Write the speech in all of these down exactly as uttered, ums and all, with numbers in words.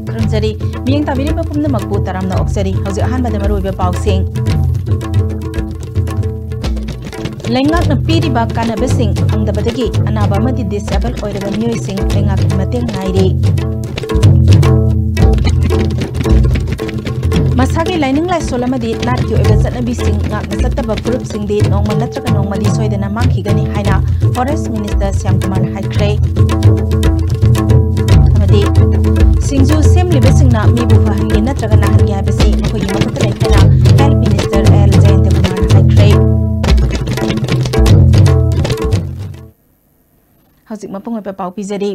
ꯈꯨꯔꯨꯝꯖꯔꯤ꯫ ꯃꯤꯠꯌꯦꯡ ꯇꯥꯕꯤꯔꯤꯕ ꯄꯨꯝꯅꯃꯛꯄꯨ ꯇꯔꯥꯝꯅ ꯑꯣꯛꯆꯔꯤ꯫ ꯍꯧꯖꯤꯛ ꯑꯍꯥꯟꯕꯗ ꯃꯔꯨꯑꯣꯏꯕ ꯄꯥꯎꯁꯤꯡ꯫ ꯂꯩꯉꯥꯛꯅ ꯄꯤꯔꯤꯕ ꯀꯥꯟꯅꯕꯁꯤꯡ ꯐꯪꯗꯕꯗꯒꯤ ꯑꯅꯥꯕ ꯑꯃꯗꯤ disable ꯑꯣꯏꯔꯕ ꯃꯤꯑꯣꯏꯁꯤꯡ ꯂꯩꯉꯥꯛꯀꯤ ꯃꯇꯦꯡ ꯉꯥꯏꯔꯤ꯫ ꯃꯁꯥꯒꯤ ꯂꯥꯏꯅꯤꯡ ꯂꯥꯏꯁꯣꯜ ꯑꯃꯗꯤ ꯅꯥꯠꯀꯤ ꯑꯣꯏꯕ ꯆꯠꯅꯕꯤꯁꯤꯡ ꯉꯥꯛꯅ ꯆꯠꯇꯕ ꯐꯨꯔꯨꯞꯁꯤꯡꯗꯤ ꯅꯣꯡꯃ ꯅꯠꯇ꯭ꯔꯒ ꯅꯣꯡꯃꯗꯤ ꯁꯣꯏꯗꯅ ꯃꯥꯡꯈꯤꯒꯅꯤ ꯍꯥꯏꯅ Forest Minister ꯁ꯭ꯌꯥꯝ ꯀꯨꯃꯥꯔꯅ ꯍꯥꯏꯈ꯭ꯔꯦ꯫ ꯑꯃꯗꯤ ꯁꯤꯡꯖꯨ ꯁꯦꯝꯂꯤꯕꯁꯤꯡꯅ ꯃꯤꯕꯨ ꯐꯍꯟꯒꯦ ꯅꯠꯇ꯭ꯔꯒ ꯅꯥꯍꯟꯒꯦ ꯍꯥꯏꯕꯁꯤ ꯃꯈꯣꯏꯒꯤ ꯃꯈꯨꯠꯇ ꯂꯩ ꯍꯥꯏꯅ Health Minister ꯑꯦꯜ ꯖꯌꯟꯇ ꯀꯨꯃꯥꯔꯅ ꯍꯥꯏꯈ꯭ꯔꯦ꯫ ꯍꯧꯖꯤꯛ ꯃꯄꯨꯡ ꯑꯣꯏꯕ ꯄꯥꯎ ꯄꯤꯖꯔꯤ꯫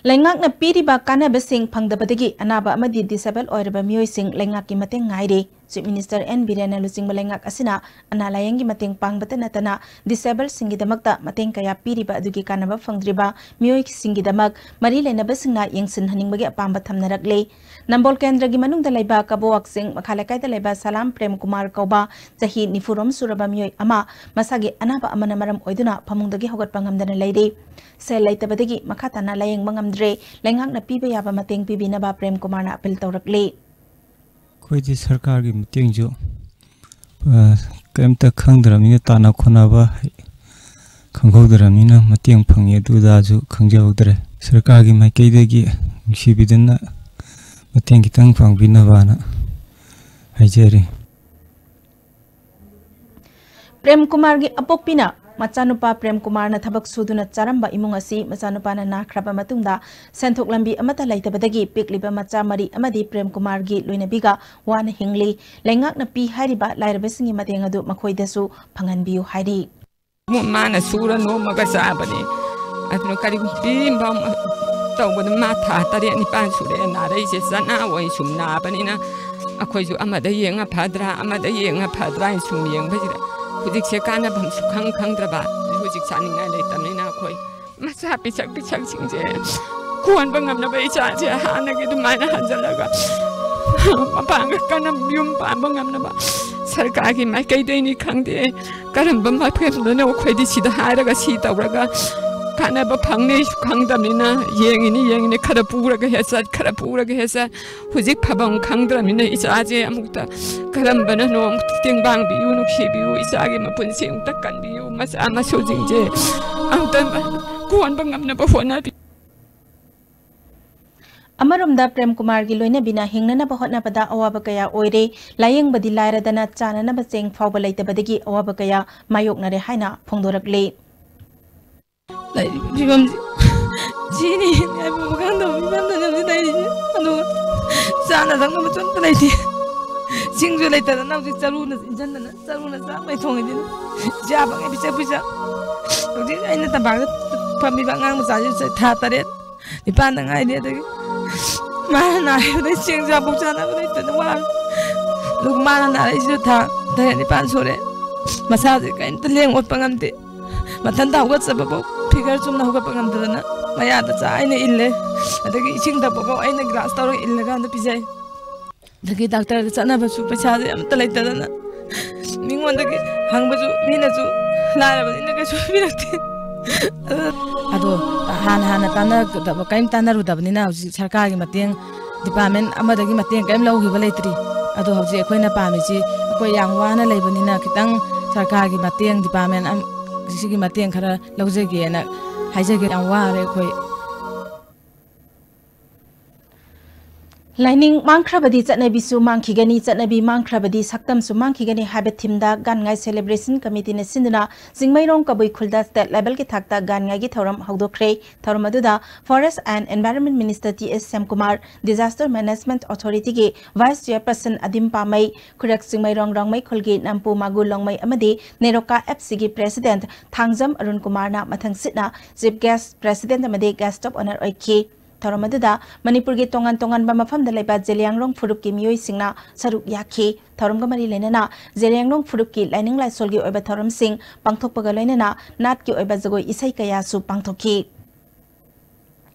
ꯂꯩꯉꯥꯛꯅ ꯄꯤꯔꯤꯕ ꯀꯥꯟꯅꯕꯁꯤꯡ ꯐꯪꯗꯕꯗꯒꯤ ꯑꯅꯥꯕ ꯑꯃꯗꯤ disable ꯑꯣꯏꯔꯕ ꯃꯤꯑꯣꯏꯁꯤꯡ ꯂꯩꯉꯥꯛꯀꯤ ꯃꯇꯦꯡ ꯉꯥꯏꯔꯤ꯫ Chief Minister ꯑꯦꯟ ꯕꯤꯔꯦꯟꯅ ꯂꯨꯆꯤꯡꯕ ꯂꯩꯉꯥꯛ ꯑꯁꯤꯅ ꯑꯅꯥ ꯂꯥꯌꯦꯡꯒꯤ ꯃꯇꯦꯡ ꯄꯥꯡꯕꯇ ꯅꯠꯇꯅ disableꯁꯤꯡꯒꯤꯗꯃꯛꯇ ꯃꯇꯦꯡ ꯀꯌꯥ ꯄꯤꯔꯤꯕ ꯑꯗꯨꯒꯤ ꯀꯥꯟꯅꯕ ꯐꯪꯗ꯭ꯔꯤꯕ ꯃꯤꯑꯣꯏꯁꯤꯡꯒꯤꯗꯃꯛ ꯃꯔꯤ ꯂꯩꯅꯕꯁꯤꯡꯅ ꯌꯦꯡꯁꯤꯟꯍꯟꯅꯤꯡꯕꯒꯤ ꯑꯄꯥꯝꯕ ꯊꯝꯅꯔꯛꯂꯤ꯫ ꯅꯝꯕꯣꯜ ꯀꯦꯟꯗ꯭ꯔꯒꯤ ꯃꯅꯨꯡꯗ ꯂꯩꯕ ꯀꯕꯣꯋꯥꯛꯆꯤꯡ ꯃꯈꯥ ꯂꯩꯀꯥꯏꯗ ꯂꯩꯕ ꯁꯂꯥꯝ ꯄ꯭ꯔꯦꯝ ꯀꯨꯃꯥꯔ ꯀꯧꯕ ꯆꯍꯤ ꯅꯤꯐꯨꯔꯣꯝ ꯁꯨꯔꯕ ꯃꯤꯑꯣꯏ ꯑꯃ ꯃꯁꯥꯒꯤ ꯑꯅꯥꯕ ꯑꯃꯅ ꯃꯔꯝ ꯑꯣꯏꯗꯨꯅ ꯐꯃꯨꯡꯗꯒꯤ ꯍꯧꯒꯠꯄ ꯉꯝꯗꯅ ꯂꯩꯔꯤ꯫ ꯁꯦꯜ ꯂꯩꯇꯕꯗꯒꯤ ꯃꯈꯥ ꯇꯥꯅ ꯂꯥꯌꯦꯡꯕ ꯉꯝꯗ꯭ꯔꯦ꯫ ꯂꯩꯉꯥꯛꯅ ꯄꯤꯕ ꯌꯥꯕ ꯃꯇꯦꯡ ꯄꯤꯕꯤꯅꯕ ꯄ꯭ꯔꯦꯝ ꯀꯨꯃꯥꯔꯅ appeal ꯇꯧꯔꯛꯂꯤ꯫ ꯑꯩꯈꯣꯏꯗꯤ ꯁꯔꯀꯥꯔꯒꯤ ꯃꯇꯦꯡꯁꯨ, ꯑ, ꯀꯔꯤꯝꯇ ꯈꯪꯗ꯭ꯔꯕꯅꯤꯅ, ꯇꯥꯟꯅ ꯈꯣꯠꯅꯕ ꯈꯪꯍꯧꯗ꯭ꯔꯕꯅꯤꯅ ꯃꯇꯦꯡ ꯐꯪꯉꯤ ꯑꯗꯨ ꯑꯗꯥꯁꯨ ꯈꯪꯖꯍꯧꯗ꯭ꯔꯦ꯫ ꯁꯔꯀꯥꯔꯒꯤ ꯃꯥꯏꯀꯩꯗꯒꯤ ꯅꯨꯡꯁꯤꯕꯤꯗꯨꯅ ꯃꯇꯦꯡ ꯈꯤꯇꯪ ꯄꯥꯡꯕꯤꯅꯕꯅ ꯍꯥꯏꯖꯔꯤ꯫ ꯄ꯭ꯔꯦꯝ ꯀꯨꯃꯥꯔꯒꯤ ꯑꯄꯣꯛꯄꯤꯅ ꯃꯆꯥꯅꯨꯄꯥ ꯄ꯭ꯔꯦꯝ ꯀꯨꯃꯥꯔꯅ ꯊꯕꯛ ꯁꯨꯗꯨꯅ ꯆꯥꯔꯝꯕ ꯏꯃꯨꯡ ꯑꯁꯤ ꯃꯆꯥꯅꯨꯄꯥꯅ ꯅꯥꯈ꯭ꯔꯕ ꯃꯇꯨꯡꯗ ꯁꯦꯟꯊꯣꯛ ꯂꯝꯕꯤ ꯑꯃꯠꯇ ꯂꯩꯇꯕꯗꯒꯤ ꯄꯤꯛꯂꯤꯕ ꯃꯆꯥ ꯃꯔꯤ ꯑꯃꯗꯤ ꯄ꯭ꯔꯦꯝ ꯀꯨꯃꯥꯔꯒꯤ ꯂꯣꯏꯅꯕꯤꯒ ꯋꯥꯅ ꯍꯤꯡꯂꯤ꯫ ꯂꯩꯉꯥꯛꯅ ꯄꯤ ꯍꯥꯏꯔꯤꯕ ꯂꯥꯏꯔꯕꯁꯤꯡꯒꯤ ꯃꯇꯦꯡ ꯑꯗꯨ ꯃꯈꯣꯏꯗꯁꯨ ꯐꯪꯍꯟꯕꯤꯌꯨ ꯍꯥꯏꯔꯤ꯫ ꯃꯥꯅ ꯁꯨꯔ ꯅꯣꯝꯃꯒ ꯆꯥꯕꯅꯤ꯫ ꯑꯗꯨꯅ ꯀꯔꯤꯒꯨꯝꯕ ꯄꯤꯔꯤꯕ ꯇꯧꯕꯗ ꯃꯥ ꯊꯥ ꯇꯔꯦꯠ ꯅꯤꯄꯥꯟ ꯁꯨꯔꯦ ꯅꯥꯔꯛꯏꯁꯦ꯫ ꯆꯅꯥ ꯑꯣꯏ ꯁꯨꯝ ꯅꯥꯕꯅꯤꯅ ꯑꯩꯈꯣꯏꯁꯨ ꯑꯃꯗ ꯌꯦꯡꯉ ꯐꯗ꯭ꯔꯥ, ꯑꯃꯗ ꯌꯦꯡꯉ ꯐꯗ꯭ꯔꯥ ꯍꯥꯏꯅ ꯁꯨꯝ ꯌꯦꯡꯕꯁꯤꯗ ꯍꯧꯖꯤꯛꯁꯦ ꯀꯥꯟꯅꯐꯝ ꯁꯨꯈꯪ ꯈꯪꯗ꯭ꯔꯕ꯫ ꯍꯧꯖꯤꯛ ꯆꯥꯅꯤꯡꯉꯥꯏ ꯂꯩꯇꯕꯅꯤꯅ ꯑꯩꯈꯣꯏ ꯃꯥ ꯏꯆꯥ ꯄꯤꯁꯛ ꯄꯤꯁꯛꯁꯤꯡꯁꯦ ꯀꯣꯟꯕ ꯉꯝꯅꯕ, ꯏꯆꯥꯁꯦ ꯍꯥꯟꯅꯒꯤ ꯑꯗꯨꯃꯥꯏꯅ ꯍꯟꯖꯤꯜꯂꯒ ꯃꯄꯥꯟꯒ ꯀꯟꯅ ꯌꯨꯝ ꯄꯥꯟꯕ ꯉꯝꯅꯕ ꯁꯔꯀꯥꯔꯒꯤ ꯃꯥꯏꯀꯩꯗꯩꯅꯤ ꯈꯪꯗꯦ, ꯀꯔꯝꯕ ꯃꯐꯝꯗꯅꯣ ꯑꯩꯈꯣꯏꯗꯤ ꯁꯤꯗ ꯍꯥꯏꯔꯒ ꯁꯤ ꯇꯧꯔꯒ ꯀꯥꯟꯅꯕ ꯐꯪꯅꯤ ꯈꯪꯗꯕꯅꯤꯅ, ꯌꯦꯡꯉꯤꯅꯤ ꯌꯦꯡꯉꯤꯅꯤ, ꯈꯔ ꯄꯨꯔꯒ ꯍꯦꯛ ꯆꯠ, ꯈꯔ ꯄꯨꯔꯒ ꯍꯦꯛ ꯆꯠ꯫ ꯍꯧꯖꯤꯛ ꯐꯐꯝ ꯈꯪꯗ꯭ꯔꯕꯅꯤꯅ ꯏꯆꯥꯁꯦ ꯑꯃꯨꯛꯇ ꯀꯔꯝꯕꯅꯅꯣ ꯑꯃꯨꯛꯇ ꯇꯦꯡꯕꯥꯡꯕꯤꯌꯨ, ꯅꯨꯡꯁꯤꯕꯤꯌꯨ, ꯏꯆꯥꯒꯤ ꯃꯄꯨꯟꯁꯤ ꯑꯃꯨꯛꯇ ꯀꯟꯕꯤꯌꯨ, ꯃꯆꯥ ꯃꯁꯨꯁꯤꯡꯁꯦ ꯑꯃꯨꯛꯇ ꯀꯣꯟꯕ ꯉꯝꯅꯕ ꯍꯣꯠꯅꯕꯤꯌꯨ꯫ ꯑꯃꯔꯣꯝꯗ ꯄ꯭ꯔꯦꯝ ꯀꯨꯃꯥꯔꯒꯤ ꯂꯣꯏꯅꯕꯤꯅ ꯍꯤꯡꯅꯅꯕ ꯍꯣꯠꯅꯕꯗ ꯑꯋꯥꯕ ꯀꯌꯥ ꯑꯣꯏꯔꯦ꯫ ꯂꯥꯌꯦꯡꯕꯗꯤ ꯂꯥꯏꯔꯗꯅ ꯆꯥꯅꯅꯕ ꯆꯦꯡ ꯐꯥꯎꯕ ꯂꯩꯇꯕꯗꯒꯤ ꯑꯋꯥꯕ ꯀꯌꯥ ꯃꯥꯌꯣꯛꯅꯔꯦ ꯍꯥꯏꯅ ꯐꯣꯡꯗꯣꯔꯛꯂꯤ꯫ ꯂꯩꯔꯤꯕ ꯐꯤꯕꯝꯁꯤ ꯁꯤꯅꯤ ꯍꯥꯏꯕ ꯈꯪꯗꯕ ꯐꯤꯕꯝꯗꯅꯦ ꯍꯧꯖꯤꯛ ꯂꯩꯔꯤꯁꯦ꯫ ꯑꯗꯨꯒ ꯆꯥꯅ ꯊꯛꯅꯕꯁꯨ ꯑꯝꯇ ꯂꯩꯇꯦ꯫ ꯁꯤꯡꯁꯨ ꯂꯩꯇꯗꯅ ꯍꯧꯖꯤꯛ ꯆꯔꯨꯅ ꯏꯟꯁꯤꯟꯗꯅ ꯆꯔꯨꯅ ꯆꯥꯛ ꯃꯩ ꯊꯣꯡꯉꯤꯁꯤꯅ ꯏꯆꯥ ꯐꯪꯉꯦ ꯄꯤꯁꯛ ꯄꯤꯁꯛ꯫ ꯍꯧꯖꯤꯛ ꯑꯩꯅ ꯇꯝꯄꯥꯛꯇ ꯐꯝꯃꯤꯕ ꯑꯉꯥꯡ ꯃꯆꯥꯁꯤ ꯊꯥ ꯇꯔꯦꯠ ꯅꯤꯄꯥꯟꯗ ꯉꯥꯏꯔꯤ꯫ ꯑꯗꯒꯤ ꯃꯥꯅ ꯅꯥꯔꯤꯕꯗꯩ ꯆꯦꯡ ꯆꯥꯛꯐꯥꯎ ꯆꯥꯅꯕ ꯂꯩꯇꯅ ꯋꯥꯔꯦ꯫ ꯑꯗꯨꯒ ꯃꯥꯅ ꯅꯥꯔꯛꯏꯁꯤꯁꯨ ꯊꯥ ꯇꯔꯦꯠ ꯅꯤꯄꯥꯟ ꯁꯨꯔꯦ꯫ ꯃꯁꯥꯁꯦ ꯀꯔꯤꯝꯇ ꯂꯦꯡ ꯑꯣꯠꯄ ꯉꯝꯗꯦ꯫ ꯃꯊꯟꯇ ꯍꯧꯒꯠꯆꯕꯐꯥꯎ ꯐꯤꯒꯔ ꯆꯨꯝꯅ ꯍꯧꯒꯠꯄ ꯉꯝꯗꯗꯅ ꯃꯌꯥꯗ ꯆꯥ ꯑꯩꯅ ꯏꯜꯂꯦ꯫ ꯑꯗꯒꯤ ꯏꯁꯤꯡ ꯊꯛꯄꯐꯥꯎ ꯑꯩꯅ ꯒ꯭ꯂꯥꯁ ꯇꯧꯔꯒ ꯏꯜꯂꯀꯥꯟꯗ ꯄꯤꯖꯩ꯫ ꯑꯗꯒꯤ ꯗꯥꯛꯇꯔꯗ ꯆꯠꯅꯕꯁꯨ ꯄꯩꯁꯥꯁꯦ ꯑꯝꯇ ꯂꯩꯇꯗꯅ ꯃꯤꯉꯣꯟꯗꯒꯤ ꯍꯪꯕꯁꯨ ꯃꯤꯅꯁꯨ ꯂꯥꯏꯔꯕꯅꯤꯅ ꯀꯩꯁꯨ ꯄꯤꯔꯛꯇꯦ꯫ ꯑꯗꯣ ꯍꯥꯟꯅ ꯍꯥꯟꯅ ꯇꯥꯟꯅꯔꯛꯇꯕ ꯀꯔꯤꯝ ꯇꯥꯟꯅꯔꯨꯗꯕꯅꯤꯅ ꯍꯧꯖꯤꯛ ꯁꯔꯀꯥꯔꯒꯤ ꯃꯇꯦꯡ ꯗꯤꯄꯥꯔꯠꯃꯦꯟ ꯑꯃꯗꯒꯤ ꯃꯇꯦꯡ ꯀꯔꯤꯝ ꯂꯧꯈꯤꯕ ꯂꯩꯇ꯭ꯔꯤ꯫ ꯑꯗꯣ ꯍꯧꯖꯤꯛ ꯑꯩꯈꯣꯏꯅ ꯄꯥꯝꯃꯤꯁꯤ ꯑꯩꯈꯣꯏ ꯌꯥꯝ ꯋꯥꯅ ꯂꯩꯕꯅꯤꯅ ꯈꯤꯇꯪ ꯁꯔꯀꯥꯔꯒꯤ ꯃꯇꯦꯡ ꯗꯤꯄꯥꯔꯠꯃꯦꯟ ꯑꯃ ꯁꯤꯒꯤ ꯃꯇꯦꯡ ꯈꯔ ꯂꯧꯖꯒꯦꯅ ꯍꯥꯏꯖꯒꯦ꯫ ꯌꯥꯝ ꯋꯥꯔꯦ ꯑꯩꯈꯣꯏ꯫ ꯂꯥꯏꯅꯤꯡ ꯃꯥꯡꯈ꯭ꯔꯕꯗꯤ ꯆꯠꯅꯕꯤꯁꯨ ꯃꯥꯡꯈꯤꯒꯅꯤ, ꯆꯠꯅꯕꯤ ꯃꯥꯡꯈ꯭ꯔꯕꯗꯤ ꯁꯛꯇꯝꯁꯨ ꯃꯥꯡꯈꯤꯒꯅꯤ ꯍꯥꯏꯕ ꯊꯤꯝꯗ ꯒꯥꯟꯉꯥꯏ ꯁꯦꯂꯦꯕ꯭ꯔꯦꯁꯟ ꯀꯃꯤꯇꯤꯅ ꯁꯤꯟꯗꯨꯅ ꯆꯤꯡꯃꯩꯔꯣꯡ ꯀꯕꯨꯏ ꯈꯨꯜꯗ ꯁ꯭ꯇꯦꯠ ꯂꯦꯚꯦꯜꯒꯤ ꯊꯥꯛꯇ ꯒꯥꯟꯉꯥꯏꯒꯤ ꯊꯧꯔꯝ ꯍꯧꯗꯣꯛꯈ꯭ꯔꯦ꯫ ꯊꯧꯔꯝ ꯑꯗꯨꯗ Forest and Environment Minister T S Shyamkumar, Disaster Management Authority ꯒꯤ Vice Chairperson ꯑꯗꯤꯝ ꯄꯥꯃꯩ, ꯈꯨꯔꯥꯛ ꯆꯤꯡꯃꯩꯔꯣꯡ ꯔꯣꯡꯃꯩ ꯈꯨꯜꯒꯤ ꯅꯝꯄꯨ ꯃꯥꯒꯨ ꯂꯣꯡꯃꯩ ꯑꯃꯗꯤ ꯅꯦꯔꯣꯀꯥ ꯑꯦꯐ ꯁꯤꯒꯤ President ꯊꯥꯡꯖꯝ ꯑꯔꯨꯟ ꯀꯨꯃꯥꯔꯅ ꯃꯊꯪꯁꯤꯠꯅ Chief Guest, President ꯑꯃꯗꯤ Guest of Honour ꯑꯣꯏꯈꯤ꯫ ꯊꯧꯔꯝ ꯑꯗꯨꯗ ꯃꯅꯤꯄꯨꯔꯒꯤ ꯇꯣꯉꯥꯟ ꯇꯣꯉꯥꯟꯕ ꯃꯐꯝꯗ ꯂꯩꯕ ꯖꯦꯂꯤꯌꯥꯡꯔꯣꯡ ꯐꯨꯔꯨꯞꯀꯤ ꯃꯤꯑꯣꯏꯁꯤꯡꯅ ꯁꯔꯨꯛ ꯌꯥꯈꯤ꯫ ꯊꯧꯔꯝꯒ ꯃꯔꯤ ꯂꯩꯅꯅ ꯖꯦꯂꯤꯌꯥꯡꯔꯣꯡ ꯐꯨꯔꯨꯞꯀꯤ ꯂꯥꯏꯅꯤꯡ ꯂꯥꯏꯁꯣꯜꯒꯤ ꯑꯣꯏꯕ ꯊꯧꯔꯝꯁꯤꯡ ꯄꯥꯡꯊꯣꯛꯄꯒ ꯂꯣꯏꯅꯅ ꯅꯥꯠꯀꯤ ꯑꯣꯏꯕ ꯖꯒꯣꯏ ꯏꯁꯩ ꯀꯌꯥꯁꯨ ꯄꯥꯡꯊꯣꯛꯈꯤ꯫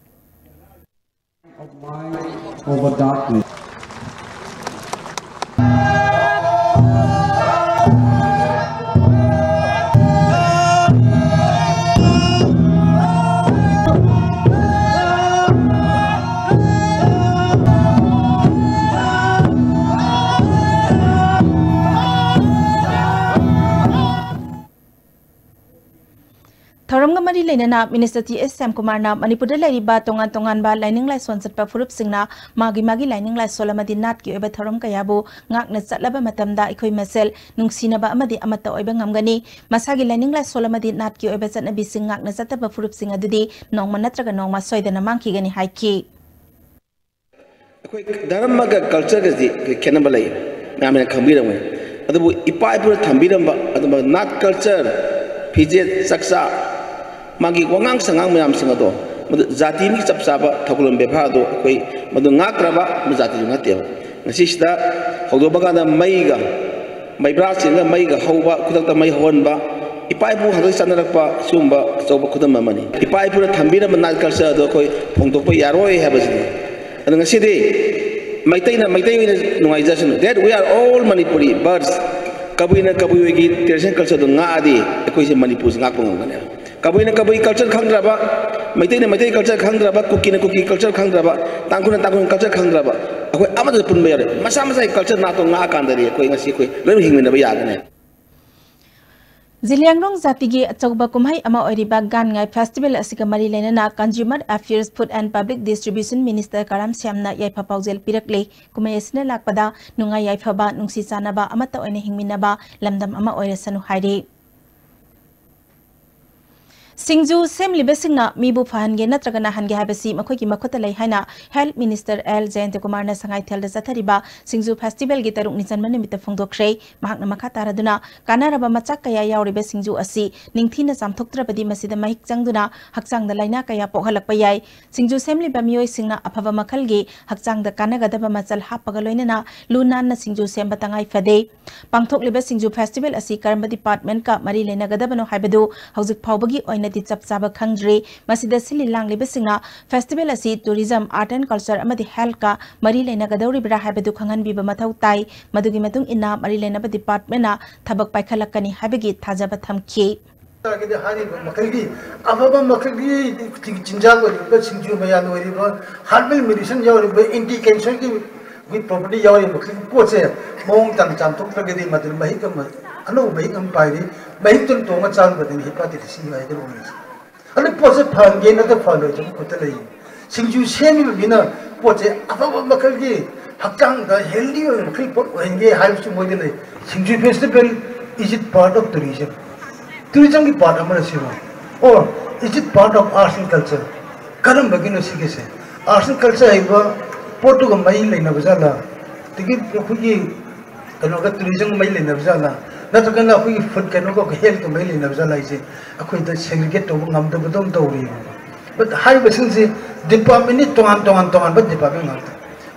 Of light over darkness. ꯊꯧꯔꯝꯒ ꯃꯔꯤ ꯂꯩꯅꯅ ꯃꯤꯅꯤꯁꯇꯔ ꯇꯤ ꯑꯦꯁ ꯁ꯭ꯌꯥꯝꯀꯨꯃꯥꯔꯅ ꯃꯅꯤꯄꯨꯔꯗ ꯂꯩꯔꯤꯕ ꯇꯣꯉꯥꯟ ꯇꯣꯉꯥꯟꯕ ꯂꯥꯏꯅꯤꯡ ꯂꯥꯏꯁꯣꯟ ꯆꯠꯄ ꯐꯨꯔꯨꯞꯁꯤꯡꯅ ꯃꯥꯒꯤ ꯃꯥꯒꯤ ꯂꯥꯏꯅꯤꯡ ꯂꯥꯏꯁꯣꯟ ꯑꯃꯗꯤ ꯅꯥꯠꯀꯤ ꯑꯣꯏꯕ ꯊꯧꯔꯝ ꯀꯌꯥꯕꯨ ꯉꯥꯛꯅ ꯆꯠꯂꯕ ꯃꯇꯝꯗ ꯑꯩꯈꯣꯏ ꯃꯁꯦꯜ ꯅꯨꯡꯁꯤꯅꯕ ꯑꯃꯗꯤ ꯑꯃꯠꯇ ꯑꯣꯏꯕ ꯉꯝꯒꯅꯤ꯫ ꯃꯁꯥꯒꯤ ꯂꯥꯏꯅꯤꯡ ꯂꯥꯏꯁꯣꯟ ꯑꯃꯗꯤ ꯅꯥꯠꯀꯤ ꯑꯣꯏꯕ ꯆꯠꯅꯕꯤꯁꯤꯡ ꯉꯥꯛꯅ ꯆꯠꯇꯕ ꯐꯨꯔꯨꯞꯁꯤꯡ ꯑꯗꯨꯗꯤ ꯅꯣꯡꯃ ꯅꯠꯇ꯭ꯔꯒ ꯅꯣꯡꯃ ꯁꯣꯏꯗꯅ ꯃꯥꯡꯈꯤꯒꯅꯤ ꯍꯥꯏꯈꯤ꯫ ꯑꯩꯈꯣꯏ ꯙꯔꯃꯒ ꯀꯜꯆꯔꯒꯁꯤ ꯑꯩꯈꯣꯏ ꯈꯦꯠꯅꯕ ꯂꯩ, ꯃꯌꯥꯝꯅ ꯈꯪꯕꯤꯔꯝꯒꯅꯤ꯫ ꯑꯗꯨꯕꯨ ꯏꯄꯥ ꯏꯄꯨꯅ ꯊꯝꯕꯤꯔꯝꯕ ꯑꯗꯨꯝꯕ ꯅꯥꯠ ꯀꯜꯆꯔ, ꯐꯤꯖꯦꯠ ꯆꯥꯛꯆꯥ, ꯃꯥꯒꯤ ꯋꯥꯉꯥꯡ ꯁꯉꯥꯡ ꯃꯌꯥꯝꯁꯤꯡ ꯑꯗꯣ ꯃꯗꯨ ꯖꯥꯇꯤ ꯑꯃꯒꯤ ꯆꯞ ꯆꯥꯕ ꯊꯧꯒꯜꯂꯣꯟ ꯕꯦꯕꯥꯔ ꯑꯗꯣ ꯑꯩꯈꯣꯏ ꯃꯗꯨ ꯉꯥꯛꯇ꯭ꯔꯕ ꯃꯗꯨ ꯖꯥꯇꯤꯗꯨ ꯅꯠꯇꯦꯕ꯫ ꯉꯁꯤꯁꯤꯗ ꯍꯧꯗꯣꯛꯄ ꯀꯥꯟꯗ ꯃꯩꯒ ꯃꯩꯕ꯭ꯔꯥ ꯆꯤꯡꯉꯒ ꯃꯩꯒ ꯍꯧꯕ, ꯈꯨꯗꯛꯇ ꯃꯩ ꯍꯧꯍꯟꯕ, ꯏꯄꯥ ꯏꯄꯨ ꯍꯥꯛꯇꯛ ꯆꯠꯅꯔꯛꯄ ꯁꯤꯒꯨꯝꯕ ꯑꯆꯧꯕ ꯈꯨꯗꯝ ꯑꯃꯅꯤ꯫ ꯏꯄꯥ ꯏꯄꯨꯅ ꯊꯝꯕꯤꯔꯝꯕ ꯅꯥꯠ ꯀꯜꯆꯔ ꯑꯗꯣ ꯑꯩꯈꯣꯏ ꯍꯣꯡꯗꯣꯛꯄ ꯌꯥꯔꯣꯏ ꯍꯥꯏꯕꯁꯤꯅꯤ꯫ ꯑꯗꯣ ꯉꯁꯤꯗꯤ ꯃꯩꯇꯩꯅ ꯃꯩꯇꯩ ꯑꯣꯏꯅ ꯅꯨꯡꯉꯥꯏꯖꯁꯅꯨ, that we are all Manipuri birds꯫ ꯀꯕꯨꯏꯅ ꯀꯕꯨꯏ ꯑꯣꯏꯒꯤ ꯇ꯭ꯔꯦꯗꯤꯁꯅꯦꯜ ꯀꯜꯆꯔꯗꯣ ꯉꯥꯛꯑꯗꯤ ꯑꯩꯈꯣꯏꯁꯦ ꯃꯅꯤꯄꯨꯔꯁꯦ ꯉꯥꯛꯄ ꯉꯝꯒꯅꯦꯕ꯫ ꯀꯕꯨꯏꯅ ꯀꯕꯨꯏ ꯀꯜꯆꯔ ꯈꯪꯗ꯭ꯔꯕ, ꯃꯩꯇꯩꯅ ꯃꯩꯇꯩ ꯀꯜꯆꯔ ꯈꯪꯗ꯭ꯔꯕ, ꯀꯨꯀꯤꯅ ꯀꯨꯀꯤ ꯀꯜꯆꯔ ꯈꯪꯗ꯭ꯔꯕ, ꯇꯥꯡꯈꯨꯜꯅ ꯇꯥꯡꯈꯨꯜ ꯀꯜꯆꯔ ꯈꯪꯗ꯭ꯔꯕ, ꯑꯩꯈꯣꯏ ꯑꯃꯠꯇ ꯄꯨꯟꯕ ꯌꯥꯔꯣꯏ꯫ ꯃꯁꯥ ꯃꯁꯥꯒꯤ ꯀꯜꯆꯔ ꯅꯥꯠꯇꯣ ꯉꯥꯛꯑꯀꯥꯟꯗꯗꯤ ꯑꯩꯈꯣꯏ ꯉꯁꯤ ꯑꯩꯈꯣꯏ ꯂꯣꯏꯅ ꯍꯤꯡꯃꯤꯟꯅꯕ ꯌꯥꯒꯅꯤ꯫ ꯖꯤꯂꯤꯌꯥꯡꯔꯣꯡ ꯖꯥꯇꯤꯒꯤ ꯑꯆꯧꯕ ꯀꯨꯝꯍꯩ ꯑꯃ ꯑꯣꯏꯔꯤꯕ ꯒꯥꯟ ꯉꯥꯏ ꯐꯦꯁꯇꯤꯚꯦꯜ ꯑꯁꯤꯒ ꯃꯔꯤ ꯂꯩꯅꯅ Consumer Affairs, Food and Public Distribution Minister ꯀꯔꯥꯝ ꯁ꯭ꯌꯥꯝꯅ ꯌꯥꯏꯐ ꯄꯥꯎꯖꯦꯜ ꯄꯤꯔꯛꯂꯦ꯫ ꯀꯨꯝꯍꯩ ꯑꯁꯤꯅ ꯂꯥꯛꯄꯗ ꯅꯨꯡꯉꯥꯏ ꯌꯥꯏꯐꯕ, ꯅꯨꯡꯁꯤ ꯆꯥꯟꯅꯕ, ꯑꯃꯠꯇ ꯑꯣꯏꯅ ꯍꯤꯡꯃꯤꯟꯅꯕ ꯂꯝꯗꯝ ꯑꯃ ꯑꯣꯏꯔꯁꯅꯨ ꯍꯥꯏꯔꯤ꯫ ꯁꯤꯡꯖꯨ ꯁꯦꯝꯂꯤꯕꯁꯤꯡꯅ ꯃꯤꯕꯨ ꯐꯍꯟꯒꯦ ꯅꯠꯇ꯭ꯔꯒ ꯅꯥꯍꯟꯒꯦ ꯍꯥꯏꯕꯁꯤ ꯃꯈꯣꯏꯒꯤ ꯃꯈꯨꯠꯇ ꯂꯩ ꯍꯥꯏꯅ Health Minister ꯑꯦꯜ ꯖꯌꯟꯇꯀꯨꯃꯥꯔꯅ ꯁꯉꯥꯏꯊꯦꯜꯗ ꯆꯠꯊꯔꯤꯕ ꯁꯤꯡꯖꯨ festivalꯒꯤ ꯇꯔꯨꯛꯅꯤ ꯆꯟꯕ ꯅꯨꯃꯤꯠꯇ ꯐꯣꯡꯗꯣꯛꯈ꯭ꯔꯦ꯫ ꯃꯍꯥꯛꯅ ꯃꯈꯥ ꯇꯥꯔꯗꯨꯅ, ꯀꯥꯟꯅꯔꯕ ꯃꯆꯥꯛ ꯀꯌꯥ ꯌꯥꯎꯔꯤꯕ ꯁꯤꯡꯖꯨ ꯑꯁꯤ ꯅꯤꯡꯊꯤꯅ ꯆꯥꯝꯊꯣꯛꯇ꯭ꯔꯕꯗꯤ ꯃꯁꯤꯗ ꯃꯍꯤꯛ ꯆꯪꯗꯨꯅ ꯍꯛꯆꯥꯡꯗ ꯂꯥꯏꯅꯥ ꯀꯌꯥ ꯄꯣꯛꯍꯜꯂꯛꯄ ꯌꯥꯏ꯫ ꯁꯤꯡꯖꯨ ꯁꯦꯝꯂꯤꯕ ꯃꯤꯑꯣꯏꯁꯤꯡꯅ ꯑꯐꯕ ꯃꯈꯜꯒꯤ ꯍꯛꯆꯥꯡꯗ ꯀꯥꯟꯅꯒꯗꯕ ꯃꯆꯜ ꯍꯥꯞꯄꯒ ꯂꯣꯏꯅꯅ ꯂꯨ ꯅꯥꯟꯅ ꯁꯤꯡꯖꯨ ꯁꯦꯝꯕ ꯇꯉꯥꯏ ꯐꯗꯦ꯫ ꯄꯥꯡꯊꯣꯛꯂꯤꯕ ꯁꯤꯡꯖꯨ festival ꯑꯁꯤ ꯀꯔꯝꯕ departmentꯀ ꯃꯔꯤ ꯂꯩꯅꯒꯗꯕꯅꯣ ꯍꯥꯏꯕꯗꯨ ꯍꯧꯖꯤꯛ ꯐꯥꯎꯕꯒꯤ ꯑꯣꯏꯅꯗꯤ ꯆꯞ ꯆꯥꯕ ꯈꯪꯗ꯭ꯔꯤ꯫ ꯃꯁꯤꯗ ꯁꯤꯜꯂꯤ ꯂꯥꯡꯂꯤꯕꯁꯤꯡꯅ festival ꯑꯁꯤ tourism, art and culture ꯑꯃꯗꯤ healthꯀ ꯃꯔꯤ ꯂꯩꯅꯒꯗꯧꯔꯤꯕ꯭ꯔꯥ ꯍꯥꯏꯕꯗꯨ ꯈꯪꯍꯟꯕꯤꯕ ꯃꯊꯧ ꯇꯥꯏ꯫ ꯃꯗꯨꯒꯤ ꯃꯇꯨꯡ ꯏꯟꯅ ꯃꯔꯤ ꯂꯩꯅꯕ departmentꯅ ꯊꯕꯛ ꯄꯥꯏꯈꯠꯂꯛꯀꯅꯤ ꯍꯥꯏꯕꯒꯤ ꯊꯥꯖꯕ ꯊꯝꯈꯤ꯫ ꯇꯥꯔꯒꯗꯤ ꯍꯥꯏꯔꯤꯕ ꯃꯈꯩꯒꯤ ꯑꯐꯕ ꯃꯈꯩꯒꯤ ꯆꯤꯟꯖꯥꯛ ꯑꯣꯏꯔꯤꯕ ꯁꯤꯡꯖꯨ ꯃꯌꯥꯟ ꯑꯣꯏꯔꯤꯕ herbal medicine ꯌꯥꯎꯔꯤꯕ anti cancerꯒꯤ ꯑꯩꯈꯣꯏ property ꯌꯥꯎꯔꯤꯕ ꯃꯈꯩꯒꯤ ꯄꯣꯠꯁꯦ ꯃꯑꯣꯡ ꯇꯥꯅ ꯆꯥꯝꯊꯣꯛꯇ꯭ꯔꯒꯗꯤ ꯃꯗꯨꯅ ꯃꯍꯤꯛ ꯑꯃ, ꯑꯅꯧꯕ ꯃꯍꯤꯛ ꯑꯃ ꯄꯥꯏꯔꯤ꯫ ꯃꯍꯤꯛꯇꯨꯅ ꯇꯣꯡꯉ ꯆꯥꯔꯨꯕꯗꯅꯤ hepatitis C ꯍꯥꯏꯗꯅ ꯑꯣꯏꯔꯤꯁꯦ꯫ ꯑꯗꯨ ꯄꯣꯠꯁꯦ ꯐꯍꯟꯒꯦ ꯅꯠꯇ꯭ꯔ ꯐꯍꯜꯂꯣꯏꯗꯕ ꯈꯨꯠꯇ ꯂꯩ꯫ ꯁꯤꯡꯖꯨ ꯁꯦꯝꯃꯤꯕ ꯃꯤꯅ ꯄꯣꯠꯁꯦ ꯑꯐꯕ ꯃꯈꯜꯒꯤ ꯍꯛꯆꯥꯡꯗ healthy ꯑꯣꯏꯕ ꯃꯈꯜ ꯄꯣꯠ ꯑꯣꯏꯍꯟꯒꯦ ꯍꯥꯏꯕꯁꯨ ꯃꯣꯏꯗ ꯂꯩ꯫ ꯁꯤꯡꯖꯨ festival, is it part of tourism? Tourismꯒꯤ part ꯑꯃꯔ ꯁꯤꯕꯨ? Or is it part of arts and culture? ꯀꯔꯝꯕꯒꯤꯅꯣ ꯁꯤꯒꯤꯁꯦ? Arts and culture ꯍꯥꯏꯕ ꯄꯣꯠꯇꯨꯒ ꯃꯔꯤ ꯂꯩꯅꯕ ꯖꯥꯠꯂ? ꯑꯗꯒꯤ ꯑꯩꯈꯣꯏꯒꯤ ꯀꯩꯅꯣꯒ tourismꯒ ꯃꯔꯤ ꯂꯩꯅꯕ ꯖꯥꯠꯂ? ꯅꯠꯇ꯭ꯔꯒꯅ ꯑꯩꯈꯣꯏꯒꯤ food ꯀꯩꯅꯣꯒ healthꯀ ꯃꯔꯤ ꯂꯩꯅꯕ ꯖꯥꯠꯂ ꯍꯥꯏꯁꯦ ꯑꯩꯈꯣꯏꯗ segregate ꯇꯧꯕ ꯉꯝꯗꯕꯗꯧꯅ ꯇꯧꯔꯤꯕ꯫ But ꯍꯥꯏꯔꯤꯕꯁꯤꯡꯁꯤ departmentꯅꯤ, ꯇꯣꯉꯥꯟ ꯇꯣꯉꯥꯟ ꯇꯣꯉꯥꯟꯕ department ꯉꯥꯛꯇ,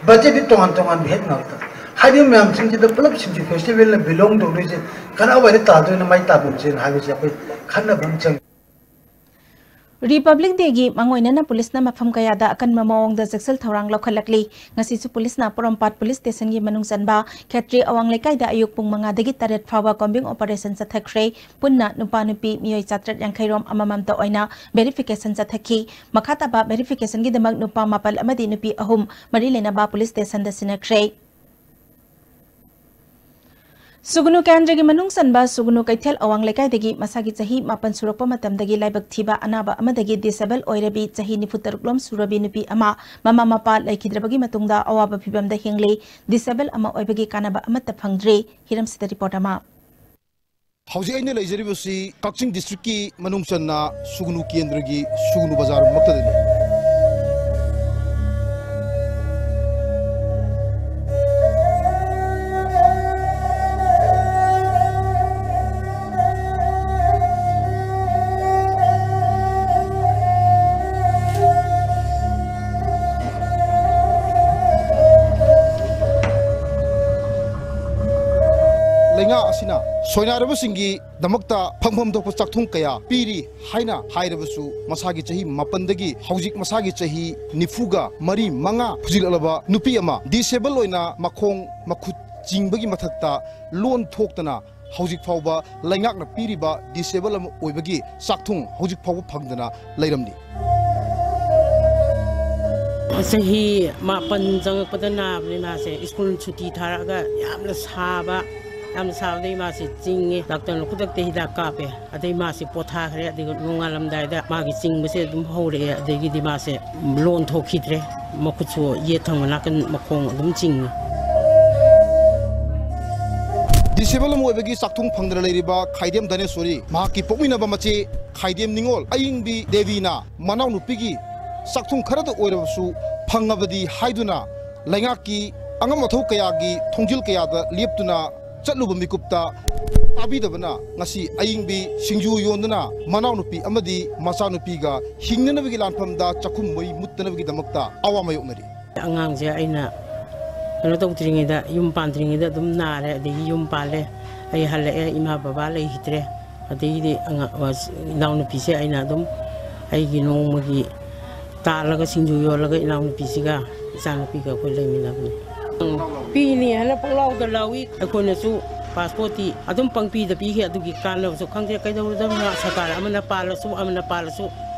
budgetꯗꯤ ꯇꯣꯉꯥꯟ ꯇꯣꯉꯥꯟꯕ head ꯉꯥꯛꯇ꯫ ꯍꯥꯏꯔꯤꯕ ꯃꯌꯥꯝꯁꯤꯡꯁꯤꯗ ꯄꯨꯂꯞ ꯁꯤꯡꯖꯨ festivalꯅ belong ꯇꯧꯗꯣꯏꯁꯦ ꯀꯔꯥꯏꯋꯥꯏꯗ ꯇꯥꯗꯣꯏꯅꯣ, ꯃꯥꯏ ꯇꯥꯐꯝꯁꯦꯅ ꯍꯥꯏꯕꯁꯦ ꯑꯩꯈꯣꯏ ꯈꯟꯅꯕ ꯑꯃ ꯆꯪꯉꯤ꯫ Republic Dayꯒꯤ ꯃꯥꯡꯑꯣꯏꯅꯅ ꯄꯨꯂꯤꯁꯅ ꯃꯐꯝ ꯀꯌꯥꯗ ꯑꯀꯟꯕ ꯃꯑꯣꯡꯗ ꯆꯦꯛꯁꯤꯜ ꯊꯧꯔꯥꯡ ꯂꯧꯈꯠꯂꯛꯂꯤ꯫ ꯉꯁꯤꯁꯨ ꯄꯨꯂꯤꯁꯅ ꯄꯣꯔꯣꯝꯄꯥꯠ ꯄꯨꯂꯤꯁ ꯁ꯭ꯇꯦꯁꯟꯒꯤ ꯃꯅꯨꯡ ꯆꯟꯕ ꯈꯦꯇ꯭ꯔꯤ ꯑꯋꯥꯡ ꯂꯩꯀꯥꯏꯗ ꯑꯌꯨꯛ ꯄꯨꯡ ꯃꯉꯥꯗꯒꯤ ꯇꯔꯦꯠ ꯐꯥꯎꯕ combing operation ꯆꯠꯊꯈ꯭ꯔꯦ꯫ ꯄꯨꯟꯅ ꯅꯨꯄꯥ ꯅꯨꯄꯤ ꯃꯤꯑꯣꯏ ꯆꯥꯇ꯭ꯔꯦꯠ ꯌꯥꯡꯈꯩ ꯔꯣꯝ ꯑꯃꯃꯝꯇ ꯑꯣꯏꯅ verification ꯆꯠꯊꯈꯤ꯫ ꯃꯈꯥ ꯇꯥꯕ verificationꯒꯤꯗꯃꯛ ꯅꯨꯄꯥ ꯃꯥꯄꯜ ꯑꯃꯗꯤ ꯅꯨꯄꯤ ꯑꯍꯨꯝ ꯃꯔꯤ ꯂꯩꯅꯕ ꯄꯨꯂꯤꯁ ꯁ꯭ꯇꯦꯁꯟꯗ ꯁꯤꯟꯅꯈ꯭ꯔꯦ꯫ ꯁꯨꯒꯅꯨ ꯀꯦꯟꯗ꯭ꯔꯒꯤ ꯃꯅꯨꯡ ꯆꯟꯕ ꯁꯨꯒꯅꯨ ꯀꯩꯊꯦꯜ ꯑꯋꯥꯡ ꯂꯩꯀꯥꯏꯗꯒꯤ ꯃꯁꯥꯒꯤ ꯆꯍꯤ ꯃꯥꯄꯟ ꯁꯨꯔꯛꯄ ꯃꯇꯝꯗꯒꯤ ꯂꯥꯏꯕꯛ ꯊꯤꯕ ꯑꯅꯥꯕ ꯑꯃꯗꯒꯤ disable ꯑꯣꯏꯔꯕꯤ ꯆꯍꯤ ꯅꯤꯐꯨ ꯇꯔꯨꯛ ꯂꯣꯝ ꯁꯨꯔꯕꯤ ꯅꯨꯄꯤ ꯑꯃ ꯃꯃꯥ ꯃꯄꯥ ꯂꯩꯈꯤꯗ꯭ꯔꯕꯒꯤ ꯃꯇꯨꯡꯗ ꯑꯋꯥꯕ ꯐꯤꯚꯝꯗ ꯍꯤꯡꯂꯤ꯫ Disable ꯑꯃ ꯑꯣꯏꯕꯒꯤ ꯀꯥꯟꯅꯕ ꯑꯃꯠꯇ ꯐꯪꯗ꯭ꯔꯤ꯫ ꯍꯤꯔꯝꯁꯤꯗ report ꯑꯃ꯫ ꯍꯧꯖꯤꯛ ꯑꯩꯅ ꯂꯩꯖꯔꯤꯕꯁꯤ ꯀꯛꯆꯤꯡ ꯗꯤꯁꯇ꯭ꯔꯤꯛꯀꯤ ꯃꯅꯨꯡ ꯆꯟꯅ ꯁꯨꯒꯅꯨ ꯀꯦꯟꯗ꯭ꯔꯒꯤ ꯁꯨꯒꯅꯨ ꯕꯖꯥꯔ ꯃꯛꯇꯗꯅꯤ꯫ ꯂꯩꯉꯥꯛ ꯑꯁꯤꯅ ꯁꯣꯏꯅꯥꯏꯔꯕꯁꯤꯡꯒꯤꯗꯃꯛꯇ ꯐꯪꯐꯝ ꯊꯣꯛꯄ ꯆꯥꯛꯊꯨꯡ ꯀꯌꯥ ꯄꯤꯔꯤ ꯍꯥꯏꯅ ꯍꯥꯏꯔꯕꯁꯨ, ꯃꯁꯥꯒꯤ ꯆꯍꯤ ꯃꯥꯄꯟꯗꯒꯤ ꯍꯧꯖꯤꯛ ꯃꯁꯥꯒꯤ ꯆꯍꯤ ꯅꯤꯐꯨꯒ ꯃꯔꯤ, ꯃꯉꯥ ꯐꯨꯖꯤꯜꯂꯛꯂꯕ ꯅꯨꯄꯤ ꯑꯃ ꯗꯤꯁꯦꯕꯜ ꯑꯣꯏꯅ ꯃꯈꯣꯡ ꯃꯈꯨꯠ ꯆꯤꯡꯕꯒꯤ ꯃꯊꯛꯇ ꯂꯣꯟ ꯊꯣꯛꯇꯅ ꯍꯧꯖꯤꯛ ꯐꯥꯎꯕ ꯂꯩꯉꯥꯛꯅ ꯄꯤꯔꯤꯕ ꯗꯤꯁꯦꯕꯜ ꯑꯃ ꯑꯣꯏꯕꯒꯤ ꯆꯥꯛꯊꯨꯡ ꯍꯧꯖꯤꯛ ꯐꯥꯎꯕ ꯐꯪꯗꯅ ꯂꯩꯔꯝꯂꯤ꯫ ꯆꯍꯤ ꯃꯥꯄꯟ ꯆꯪꯉꯛꯄꯗ ꯅꯥꯕꯅꯤ ꯃꯥꯁꯦ꯫ ꯁ꯭ꯀꯨꯜ ꯁꯨꯇꯤ ꯊꯥꯔꯛꯑꯒ ꯌꯥꯝꯅ ꯁꯥꯕ, ꯌꯥꯝꯅ ꯁꯥꯕꯗꯒꯤ ꯃꯥꯁꯦ ꯆꯤꯡꯉꯦ꯫ ꯗꯥꯛꯇꯔꯅ ꯈꯨꯗꯛꯇ ꯍꯤꯗꯥꯛ ꯀꯥꯞꯄꯦ꯫ ꯑꯗꯩ ꯃꯥꯁꯦ ꯄꯣꯊꯥꯈ꯭ꯔꯦ꯫ ꯑꯗꯩ ꯅꯣꯡꯉꯥꯜꯂꯝꯗꯥꯏꯗ ꯃꯥꯒꯤ ꯆꯤꯡꯕꯁꯦ ꯑꯗꯨꯝ ꯍꯧꯔꯛꯑꯦ꯫ ꯑꯗꯒꯤꯗꯤ ꯃꯥꯁꯦ ꯂꯣꯟ ꯊꯣꯛꯈꯤꯗ꯭ꯔꯦ꯫ ꯃꯈꯨꯠꯁꯨ ꯌꯦꯠ ꯊꯪꯕ ꯅꯥꯀꯟ ꯃꯈꯣꯡ ꯑꯗꯨꯝ ꯆꯤꯡꯉꯤ꯫ ꯗꯤꯁꯦꯕꯜ ꯑꯃ ꯑꯣꯏꯕꯒꯤ ꯆꯥꯛꯊꯨꯡ ꯐꯪꯗꯅ ꯂꯩꯔꯤꯕ ꯈꯥꯏꯗꯦꯝ ꯙꯅꯦꯁꯣꯔꯤ, ꯃꯍꯥꯛꯀꯤ ꯄꯣꯛꯃꯤꯟꯅꯕ ꯃꯆꯦ ꯈꯥꯏꯗꯦꯝ ꯅꯤꯉꯣꯜ ꯑꯌꯤꯡꯕꯤ ꯗꯦꯕꯤꯅ ꯃꯅꯥꯎꯅꯨꯄꯤꯒꯤ ꯆꯥꯛꯊꯨꯡ ꯈꯔꯗ ꯑꯣꯏꯔꯕꯁꯨ ꯐꯪꯉꯕꯗꯤ ꯍꯥꯏꯗꯨꯅ ꯂꯩꯉꯥꯛꯀꯤ ꯑꯉꯝ ꯑꯊꯧ ꯀꯌꯥꯒꯤ ꯊꯣꯡꯖꯤꯜ ꯀꯌꯥꯗ ꯂꯦꯞꯇꯨꯅ ꯆꯠꯂꯨꯕ ꯃꯤꯀꯨꯞꯇ ꯇꯥꯕꯤꯗꯕꯅ ꯉꯁꯤ ꯑꯏꯪꯕꯤ ꯁꯤꯡꯖꯨ ꯌꯣꯟꯗꯨꯅ ꯃꯅꯥꯎꯅꯨꯄꯤ ꯑꯃꯗꯤ ꯃꯆꯥꯅꯨꯄꯤꯒ ꯍꯤꯡꯅꯅꯕꯒꯤ ꯂꯥꯟꯐꯝꯗ ꯆꯥꯛꯈꯨꯝ ꯃꯩ ꯃꯨꯠꯇꯅꯕꯒꯤꯗꯃꯛꯇ ꯑꯋꯥ ꯃꯥꯌꯣꯛꯅꯔꯤ꯫ ꯑꯉꯥꯡꯁꯦ ꯑꯩꯅ ꯀꯩꯅꯣ ꯇꯧꯗ꯭ꯔꯤꯉꯩꯗ, ꯌꯨꯝ ꯄꯥꯟꯗ꯭ꯔꯤꯉꯩꯗ ꯑꯗꯨꯝ ꯅꯥꯔꯦ, ꯑꯗꯒꯤ ꯌꯨꯝ ꯄꯥꯜꯂꯦ, ꯑꯩ ꯍꯜꯂꯛꯑꯦ, ꯏꯃꯥ ꯕꯕꯥ ꯂꯩꯈꯤꯗ꯭ꯔꯦ꯫ ꯑꯗꯒꯤꯗꯤ ꯑꯉꯥ-, ꯑꯁ, ꯏꯅꯥꯎꯅꯨꯄꯤꯁꯦ ꯑꯩꯅ ꯑꯗꯨꯝ ꯑꯩꯒꯤ ꯅꯣꯡꯃꯒꯤ ꯇꯥꯜꯂꯒ ꯁꯤꯡꯖꯨ ꯌꯣꯜꯂꯒ ꯏꯅꯥꯎꯅꯨꯄꯤꯁꯤꯒ ꯏꯆꯥꯅꯨꯄꯤꯒ ꯑꯩꯈꯣꯏ ꯂꯩꯃꯤꯟꯅꯕꯅꯤ꯫ ꯎꯝ, ꯄꯤꯅꯤ ꯍꯥꯏꯅ ꯄꯪꯂꯥꯎꯗ ꯂꯥꯎꯏ꯫ ꯑꯩꯈꯣꯏꯅꯁꯨ ꯄꯥꯁꯄꯣꯔꯠꯇꯤ ꯑꯗꯨꯝ ꯄꯪꯄꯤꯗ ꯄꯤꯈꯤ꯫ ꯑꯗꯨꯒꯤ ꯀꯥꯟꯅꯕꯁꯨ ꯈꯪꯗꯦ, ꯀꯩꯗꯧꯔꯗꯕꯅꯣ꯫ ꯁꯔꯀꯥꯔ ꯑꯃꯅ ꯄꯥꯜꯂꯁꯨ ꯑꯃꯅ ꯄꯥꯜꯂꯁꯨ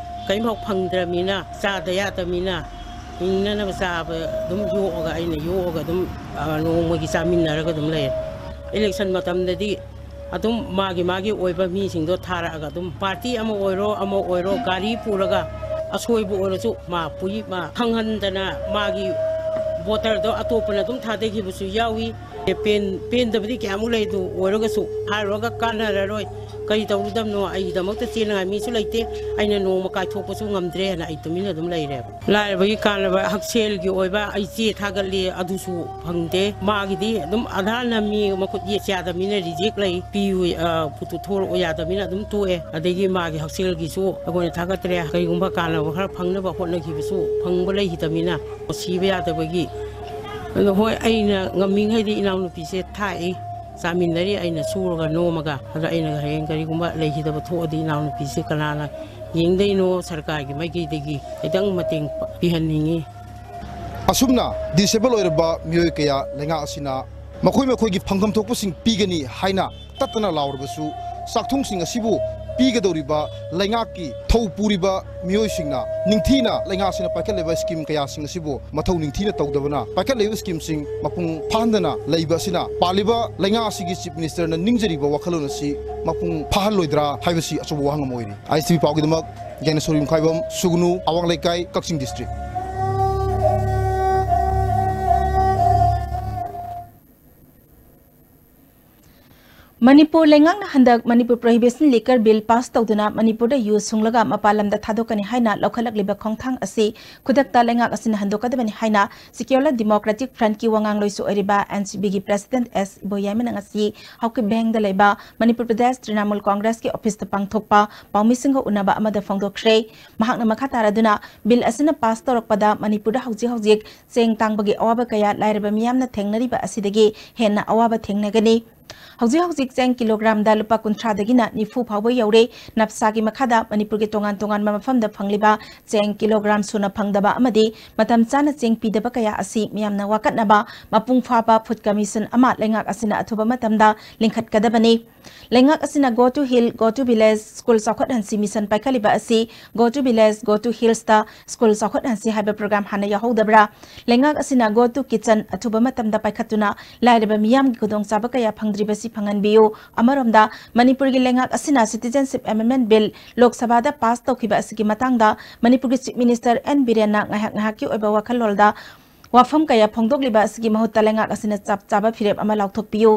ꯀꯔꯤꯝꯐꯥꯎ ꯐꯪꯗ꯭ꯔꯕꯅꯤꯅ, ꯆꯥꯗ ꯌꯥꯗꯕꯅꯤꯅ, ꯍꯤꯡꯅꯅꯕ ꯆꯥꯕ ꯑꯗꯨꯝ ꯌꯣꯛꯑꯒ, ꯑꯩꯅ ꯌꯣꯛꯑꯒ ꯑꯗꯨꯝ, ꯑ, ꯅꯣꯡꯃꯒꯤ ꯆꯥꯃꯤꯟꯅꯔꯒ ꯑꯗꯨꯝ ꯂꯩꯔꯦ꯫ ꯏꯂꯦꯛꯁꯟ ꯃꯇꯝꯗꯗꯤ ꯑꯗꯨꯝ ꯃꯥꯒꯤ ꯃꯥꯒꯤ ꯑꯣꯏꯕ ꯃꯤꯁꯤꯡꯗꯣ ꯊꯥꯔꯛꯑꯒ ꯑꯗꯨꯝ, ꯄꯥꯔꯇꯤ ꯑꯃ ꯑꯣꯏꯔꯣ ꯑꯃ ꯑꯣꯏꯔꯣ, ꯒꯥꯔꯤ ꯄꯨꯔꯒ ꯑꯁꯣꯏꯕ ꯑꯣꯏꯔꯁꯨ ꯃꯥ ꯄꯨꯏ꯫ ꯃꯥ ꯈꯪꯍꯟꯗꯅ ꯃꯥꯒꯤ ꯚꯣꯇꯔꯗꯣ ꯑꯇꯣꯞꯄꯅ ꯑꯗꯨꯝ ꯊꯥꯗꯈꯤꯕꯁꯨ ꯌꯥꯎꯏ꯫ ꯄꯦꯟ-, ꯄꯦꯟꯗꯕꯗꯤ ꯀꯌꯥꯃꯨꯛ ꯂꯩ, ꯑꯗꯨ ꯑꯣꯏꯔꯒꯁꯨ ꯍꯥꯏꯔꯨꯔꯒ ꯀꯥꯟꯅꯔꯔꯣꯏ꯫ ꯀꯔꯤ ꯇꯧꯔꯨꯗꯕꯅꯣ? ꯑꯩꯒꯤꯗꯃꯛꯇ ꯆꯦꯟꯅꯉꯥꯏ ꯃꯤꯁꯨ ꯂꯩꯇꯦ, ꯑꯩꯅ ꯅꯣꯡꯃ ꯀꯥꯏꯊꯣꯛꯄꯁꯨ ꯉꯝꯗ꯭ꯔꯦ ꯍꯥꯏꯅ ꯑꯩ ꯇꯨꯃꯤꯟꯅ ꯑꯗꯨꯝ ꯂꯩꯔꯦꯕ꯫ ꯂꯥꯏꯔꯕꯒꯤ ꯀꯥꯟꯅꯕ ꯍꯛꯁꯦꯜꯒꯤ ꯑꯣꯏꯕ ꯑꯩ ꯆꯦ ꯊꯥꯒꯠꯂꯤ, ꯑꯗꯨꯁꯨ ꯐꯪꯗꯦ꯫ ꯃꯥꯒꯤꯗꯤ ꯑꯗꯨꯝ ꯑꯙꯥꯔ ꯅꯝꯃꯤ, ꯃꯈꯨꯠ ꯌꯦꯠ ꯌꯥꯗꯕꯅꯤꯅ ꯔꯤꯖꯦꯛ ꯂꯩ, ꯄꯤꯌꯨ, ꯑ, ꯄꯨꯊꯣꯛꯂꯛꯑꯣ ꯌꯥꯗꯕꯅꯤꯅ ꯑꯗꯨꯝ ꯇꯣꯛꯑꯦ꯫ ꯑꯗꯒꯤ ꯃꯥꯒꯤ ꯍꯛꯁꯦꯜꯒꯤꯁꯨ ꯑꯩꯈꯣꯏꯅ ꯊꯥꯒꯠꯇ꯭ꯔꯦ, ꯀꯔꯤꯒꯨꯝꯕ ꯀꯥꯟꯅꯕ ꯈꯔ ꯐꯪꯅꯕ ꯍꯣꯠꯅꯈꯤꯕꯁꯨ ꯐꯪꯕ ꯂꯩꯈꯤꯗꯕꯅꯤꯅ꯫ ꯁꯤꯕ ꯌꯥꯗꯕꯒꯤ꯫ ꯑꯗꯣ ꯍꯣꯏ, ꯑꯩꯅ ꯉꯝꯃꯤꯉꯩꯗꯤ ꯏꯅꯥꯎꯅꯨꯄꯤꯁꯦ ꯊꯥꯛꯏ, ꯆꯥꯃꯤꯟꯅꯔꯤ, ꯑꯩꯅ ꯁꯨꯔꯒ ꯅꯣꯝꯃꯒ꯫ ꯑꯗꯣ ꯑꯩꯅ ꯍꯌꯦꯡ ꯀꯔꯤꯒꯨꯝꯕ ꯂꯩꯈꯤꯗꯕ ꯊꯣꯛꯑꯗꯤ ꯏꯅꯥꯎꯅꯨꯄꯤꯁꯦ ꯀꯅꯥꯅ ꯌꯦꯡꯗꯣꯏꯅꯣ? ꯁꯔꯀꯥꯔꯒꯤ ꯃꯥꯏꯀꯩꯗꯒꯤ ꯈꯤꯇꯪ ꯃꯇꯦꯡ ꯄꯤꯍꯟꯅꯤꯡꯉꯤ꯫ ꯑꯁꯨꯝꯅ ꯗꯤꯁꯦꯕꯜ ꯑꯣꯏꯔꯕ ꯃꯤꯑꯣꯏ ꯀꯌꯥ ꯂꯩꯉꯥꯛ ꯑꯁꯤꯅ ꯃꯈꯣꯏ ꯃꯈꯣꯏꯒꯤ ꯐꯪꯐꯝ ꯊꯣꯛꯄꯁꯤꯡ ꯄꯤꯒꯅꯤ ꯍꯥꯏꯅ ꯇꯠꯇꯅ ꯂꯥꯎꯔꯕꯁꯨ, ꯆꯥꯛꯊꯨꯡꯁꯤꯡ ꯑꯁꯤꯕꯨ ꯄꯤꯒꯗꯧꯔꯤꯕ ꯂꯩꯉꯥꯛꯀꯤ ꯊꯧ ꯄꯨꯔꯤꯕ ꯃꯤꯑꯣꯏꯁꯤꯡꯅ ꯅꯤꯡꯊꯤꯅ ꯂꯩꯉꯥꯛ ꯑꯁꯤꯅ ꯄꯥꯏꯈꯠꯂꯤꯕ ꯁ꯭ꯀꯤꯝ ꯀꯌꯥꯁꯤꯡ ꯑꯁꯤꯕꯨ ꯃꯊꯧ ꯅꯤꯡꯊꯤꯅ ꯇꯧꯗꯕꯅ ꯄꯥꯏꯈꯠꯂꯤꯕ ꯁ꯭ꯀꯤꯝꯁꯤꯡ ꯃꯄꯨꯡ ꯐꯥꯍꯟꯗꯅ ꯂꯩꯕ ꯑꯁꯤꯅ ꯄꯥꯜꯂꯤꯕ ꯂꯩꯉꯥꯛ ꯑꯁꯤꯒꯤ ꯆꯤꯐ ꯃꯤꯅꯤꯁꯇꯔꯅ ꯅꯤꯡꯖꯔꯤꯕ ꯋꯥꯈꯜꯂꯣꯟ ꯑꯁꯤ ꯃꯄꯨꯡ ꯐꯥꯍꯜꯂꯣꯏꯗ꯭ꯔꯥ ꯍꯥꯏꯕꯁꯤ ꯑꯆꯧꯕ ꯋꯥꯍꯪ ꯑꯃ ꯑꯣꯏꯔꯤ꯫ ꯑꯥꯏ ꯑꯦꯁ ꯇꯤ ꯚꯤ ꯄꯥꯎꯒꯤꯗꯃꯛ ꯌꯥꯏꯅꯁꯣꯔꯤ ꯃꯈꯥꯏꯕꯝ, ꯁꯨꯒꯅꯨ, ꯑꯋꯥꯡ ꯂꯩꯀꯥꯏ, ꯀꯛꯆꯤꯡ ꯗꯤꯁꯇ꯭ꯔꯤꯛ꯫ ꯃꯅꯤꯄꯨꯔ ꯂꯩꯉꯥꯛꯅ ꯍꯟꯗꯛ Manipur Prohibition Liquor Bill pass ꯇꯧꯗꯨꯅ ꯃꯅꯤꯄꯨꯔꯗ ꯌꯨ ꯁꯨꯡꯂꯒ ꯃꯄꯥꯟ ꯂꯝꯗ ꯊꯥꯗꯣꯛꯀꯅꯤ ꯍꯥꯏꯅ ꯂꯧꯈꯠꯂꯛꯂꯤꯕ ꯈꯣꯡꯊꯥꯡ ꯑꯁꯤ ꯈꯨꯗꯛꯇ ꯂꯩꯉꯥꯛ ꯑꯁꯤꯅ ꯍꯟꯗꯣꯛꯀꯗꯕꯅꯤ ꯍꯥꯏꯅ Secular Democratic Front ꯀꯤ ꯋꯥꯉꯥꯡꯂꯣꯏꯁꯨ ꯑꯣꯏꯔꯤꯕ ꯑꯦꯟ ꯁꯤ ꯕꯤꯒꯤ president ꯑꯦꯁ ꯏꯕꯣꯌꯥꯏꯃꯅ ꯉꯁꯤ ꯍꯥꯎꯀꯤꯞ ꯚꯦꯡꯗ ꯂꯩꯕ ꯃꯅꯤꯄꯨꯔ ꯄ꯭ꯔꯗꯦꯁ ꯇ꯭ꯔꯤꯅꯥꯃꯨꯜ ꯀꯣꯡꯒ꯭ꯔꯦꯁꯀꯤ office ꯇ ꯄꯥꯡꯊꯣꯛꯄ ꯄꯥꯎꯃꯤꯁꯤꯡꯒ ꯎꯅꯕ ꯑꯃꯗ ꯐꯣꯡꯗꯣꯛꯈ꯭ꯔꯦ꯫ ꯃꯍꯥꯛꯅ ꯃꯈꯥ ꯇꯥꯔꯗꯨꯅ, bill ꯑꯁꯤꯅ pass ꯇꯧꯔꯛꯄꯗ ꯃꯅꯤꯄꯨꯔꯗ ꯍꯧꯖꯤꯛ ꯍꯧꯖꯤꯛ ꯆꯦꯡ ꯇꯥꯡꯕꯒꯤ ꯑꯋꯥꯕ ꯀꯌꯥ ꯂꯥꯏꯔꯕ ꯃꯤꯌꯥꯝꯅ ꯊꯦꯡꯅꯔꯤꯕ ꯑꯁꯤꯗꯒꯤ ꯍꯦꯟꯅ ꯑꯋꯥꯕ ꯊꯦꯡꯅꯒꯅꯤ꯫ ꯍꯧꯖꯤꯛ ꯍꯧꯖꯤꯛ ꯆꯦꯡ ꯀꯤꯂꯣꯒ꯭ꯔꯥꯝꯗ ꯂꯨꯄꯥ ꯀꯨꯟꯊ꯭ꯔꯥꯗꯒꯤꯅ ꯅꯤꯐꯨ ꯐꯥꯎꯕ ꯌꯧꯔꯦ꯫ ꯅꯞꯁꯥꯒꯤ ꯃꯈꯥꯗ ꯃꯅꯤꯄꯨꯔꯒꯤ ꯇꯣꯉꯥꯟ ꯇꯣꯉꯥꯟꯕ ꯃꯐꯝꯗ ꯐꯪꯂꯤꯕ ꯆꯦꯡ ꯀꯤꯂꯣꯒ꯭ꯔꯥꯝ ꯁꯨꯅ ꯐꯪꯗꯕ ꯑꯃꯗꯤ ꯃꯇꯝ ꯆꯥꯅ ꯆꯦꯡ ꯄꯤꯗꯕ ꯀꯌꯥ ꯑꯁꯤ ꯃꯤꯌꯥꯝꯅ ꯋꯥꯀꯠꯅꯕ ꯃꯄꯨꯡ ꯐꯥꯕ food commission ꯑꯃ ꯂꯩꯉꯥꯛ ꯑꯁꯤꯅ ꯑꯊꯨꯕ ꯃꯇꯝꯗ ꯂꯤꯡꯈꯠꯀꯗꯕꯅꯤ꯫ ꯂꯩꯉꯥꯛ ꯑꯁꯤꯅ Go to Hill, Go to Village, school ꯆꯥꯎꯈꯠꯍꯟꯁꯤ ꯃꯤꯁꯟ ꯄꯥꯏꯈꯠꯂꯤꯕ ꯑꯁꯤ Go to Village, Go to Hills ꯇ ꯁ꯭ꯀꯨꯜ ꯆꯥꯎꯈꯠꯍꯟꯁꯤ ꯍꯥꯏꯕ program ꯍꯥꯟꯅ ꯌꯥꯎꯍꯧꯗꯕ꯭ꯔꯥ? ꯂꯩꯉꯥꯛ ꯑꯁꯤꯅ Go to Kitchen ꯑꯊꯨꯕ ꯃꯇꯝꯗ ꯄꯥꯏꯈꯠꯇꯨꯅ ꯂꯥꯏꯔꯕ ꯃꯤꯌꯥꯝꯒꯤ ꯈꯨꯗꯣꯡꯆꯥꯕ ꯀꯌꯥ ꯐꯪꯗ꯭ꯔꯤꯕꯁꯤ ꯐꯪꯍꯟꯕꯤꯌꯨ꯫ ꯑꯃꯔꯣꯝꯗ, ꯃꯅꯤꯄꯨꯔꯒꯤ ꯂꯩꯉꯥꯛ ꯑꯁꯤꯅ Citizenship Amendment Bill ꯂꯣꯛ ꯁꯚꯥꯗ pass ꯇꯧꯈꯤꯕ ꯑꯁꯤꯒꯤ ꯃꯇꯥꯡꯗ ꯃꯅꯤꯄꯨꯔꯒꯤ Chief Minister ꯑꯦꯟ ꯕꯤꯔꯦꯟꯅ ꯉꯥꯏꯍꯥꯛ ꯉꯥꯏꯍꯥꯛꯀꯤ ꯑꯣꯏꯕ ꯋꯥꯈꯜꯂꯣꯟꯗ ꯋꯥꯐꯝ ꯀꯌꯥ ꯐꯣꯡꯗꯣꯛꯂꯤꯕ ꯑꯁꯤꯒꯤ ꯃꯍꯨꯠꯇ ꯂꯩꯉꯥꯛ ꯑꯁꯤꯅ ꯆꯞ ꯆꯥꯕ ꯐꯤꯔꯦꯞ ꯑꯃ ꯂꯥꯎꯊꯣꯛꯄꯤꯌꯨ꯫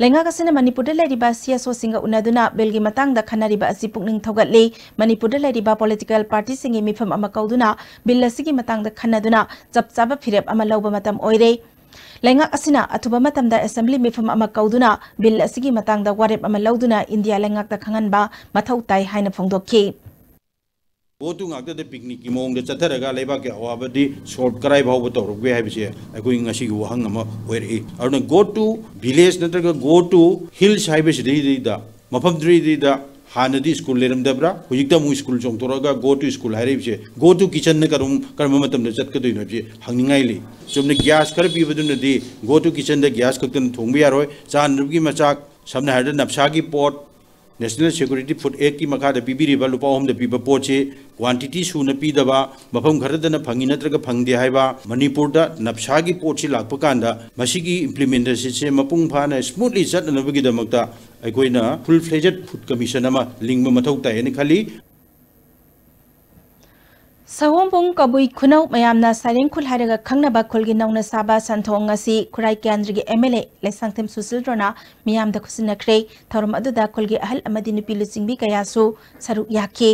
ꯂꯩꯉꯥꯛ ꯑꯁꯤꯅ ꯃꯅꯤꯄꯨꯔꯗ ꯂꯩꯔꯤꯕ ꯁꯤ ꯑꯦꯁ ꯑꯣꯁꯤꯡꯒ ꯎꯅꯗꯨꯅ ꯕꯤꯜꯒꯤ ꯃꯇꯥꯡꯗ ꯈꯟꯅꯔꯤꯕ ꯑꯁꯤ ꯄꯨꯛꯅꯤꯡ ꯊꯧꯒꯠꯂꯤ꯫ ꯃꯅꯤꯄꯨꯔꯗ ꯂꯩꯔꯤꯕ ꯄꯣꯂꯤꯇꯤꯀꯦꯜ ꯄꯥꯔꯇꯤꯁꯤꯡꯒꯤ ꯃꯤꯐꯝ ꯑꯃ ꯀꯧꯗꯨꯅ ꯕꯤꯜ ꯑꯁꯤꯒꯤ ꯃꯇꯥꯡꯗ ꯈꯟꯅꯗꯨꯅ ꯆꯞ ꯆꯥꯕ ꯐꯤꯔꯦꯞ ꯑꯃ ꯂꯧꯕ ꯃꯇꯝ ꯑꯣꯏꯔꯦ꯫ ꯂꯩꯉꯥꯛ ꯑꯁꯤꯅ ꯑꯊꯨꯕ ꯃꯇꯝꯗ ꯑꯦꯁꯦꯝꯕ꯭ꯂꯤ ꯃꯤꯐꯝ ꯑꯃ ꯀꯧꯗꯨꯅ ꯕꯤꯜ ꯑꯁꯤꯒꯤ ꯃꯇꯥꯡꯗ ꯋꯥꯔꯦꯞ ꯑꯃ ꯂꯧꯗꯨꯅ ꯏꯟꯗꯤꯌꯥ ꯂꯩꯉꯥꯛꯇ ꯈꯪꯍꯟꯕ ꯃꯊꯧ ꯇꯥꯏ ꯍꯥꯏꯅ ꯐꯣꯡꯗꯣꯛꯈꯤ꯫ ꯒꯣ ꯇꯨ ꯉꯥꯛꯇꯗ ꯄꯤꯛꯅꯤꯛꯀꯤ ꯃꯑꯣꯡꯗ ꯆꯠꯊꯔꯒ ꯂꯩꯕꯥꯛꯀꯤ ꯑꯋꯥꯕꯗꯤ ꯁꯣꯜꯕ ꯀꯔꯥꯏ ꯐꯥꯎꯕ ꯇꯧꯔꯛꯀꯦ ꯍꯥꯏꯕꯁꯦ ꯑꯩꯈꯣꯏ ꯉꯁꯤꯒꯤ ꯋꯥꯍꯪ ꯑꯃ ꯑꯣꯏꯔꯛꯏ꯫ ꯑꯗꯨꯅ ꯒꯣ ꯇꯨ ꯚꯤꯂꯦꯖ ꯅꯠꯇ꯭ꯔꯒ ꯒꯣ ꯇꯨ ꯍꯤꯜꯁ ꯍꯥꯏꯕꯁꯤꯗꯩꯗ ꯃꯐꯝꯗꯨꯗꯩꯗ ꯍꯥꯟꯅꯗꯤ ꯁ꯭ꯀꯨꯜ ꯂꯩꯔꯝꯗꯕ꯭ꯔꯥ, ꯍꯧꯖꯤꯛꯇ ꯑꯃꯨꯛ ꯁ꯭ꯀꯨꯜ ꯆꯣꯡꯊꯣꯔꯛꯑꯒ ꯒꯣ ꯇꯨ ꯁ꯭ꯀꯨꯜ ꯍꯥꯏꯔꯛꯏꯕꯁꯦ, ꯒꯣ ꯇꯨ ꯀꯤꯆꯟꯅ ꯀꯔꯝ ꯀꯔꯝꯕ ꯃꯇꯝꯗ ꯆꯠꯀꯗꯣꯏꯅꯣ ꯍꯥꯏꯕꯁꯦ ꯍꯪꯅꯤꯡꯉꯥꯏ ꯂꯩ꯫ ꯆꯨꯝꯅ ꯒ꯭ꯌꯥꯁ ꯈꯔ ꯄꯤꯕꯗꯨꯅꯗꯤ ꯒꯣ ꯇꯨ ꯀꯤꯆꯟꯗ ꯒ꯭ꯌꯥꯁ ꯈꯛꯇꯅ ꯊꯣꯡꯕ ꯌꯥꯔꯣꯏ꯫ ꯆꯥꯅꯅꯕꯒꯤ ꯃꯆꯥꯛ, ꯁꯝꯅ ꯍꯥꯏꯔꯕꯗ ꯅꯞꯁꯥꯒꯤ ꯄꯣꯠ, National Security Food Act ꯀꯤ ꯃꯈꯥꯗ ꯄꯤꯕꯤꯔꯤꯕ ꯂꯨꯄꯥ ꯑꯍꯨꯝꯗ ꯄꯤꯕ ꯄꯣꯠꯁꯤ ꯀ꯭ꯋꯥꯟꯇꯤꯇꯤ ꯁꯨꯅ ꯄꯤꯗꯕ, ꯃꯐꯝ ꯈꯔꯗꯅ ꯐꯪꯉꯤ ꯅꯠꯇ꯭ꯔꯒ ꯐꯪꯗꯦ ꯍꯥꯏꯕ, ꯃꯅꯤꯄꯨꯔꯗ ꯅꯞꯁꯥꯒꯤ ꯄꯣꯠꯁꯤ ꯂꯥꯛꯄ ꯀꯥꯟꯗ ꯃꯁꯤꯒꯤ ꯏꯝꯄ꯭ꯂꯤꯃꯦꯟꯇꯦꯁꯟꯁꯦ ꯃꯄꯨꯡ ꯐꯥꯅ ꯁ꯭ꯃꯨꯠꯂꯤ ꯆꯠꯅꯅꯕꯒꯤꯗꯃꯛꯇ ꯑꯩꯈꯣꯏꯅ ꯐꯨꯜ ꯐ꯭ꯂꯦꯖꯦꯗ ꯐꯨꯗ ꯀꯃꯤꯁꯟ ꯑꯃ ꯂꯤꯡꯕ ꯃꯊꯧ ꯇꯥꯏ ꯍꯥꯏꯅ ꯈꯜꯂꯤ꯫ ꯁꯑꯣꯝꯕꯨꯡ ꯀꯕꯨꯏ ꯈꯨꯅꯧ, ꯃꯌꯥꯝꯅ ꯁꯥꯏꯔꯦꯡ ꯈꯨꯜ ꯍꯥꯏꯔꯒ ꯈꯪꯅꯕ ꯈꯨꯜꯒꯤ ꯅꯧꯅ ꯁꯥꯕ ꯁꯟꯊꯣꯡ ꯑꯁꯤ ꯈꯨꯔꯥꯏ ꯀꯦꯟꯗ꯭ꯔꯒꯤ M L A Leishangthem Sushil ꯔꯣꯅꯥ ꯃꯤꯌꯥꯝꯗ ꯈꯨꯠꯁꯤꯟꯅꯈ꯭ꯔꯦ꯫ ꯊꯧꯔꯝ ꯑꯗꯨꯗ ꯈꯨꯜꯒꯤ ꯑꯍꯜ ꯑꯃꯗꯤ ꯅꯨꯄꯤ ꯂꯨꯆꯤꯡꯕꯤ ꯀꯌꯥꯁꯨ ꯁꯔꯨꯛ ꯌꯥꯈꯤ꯫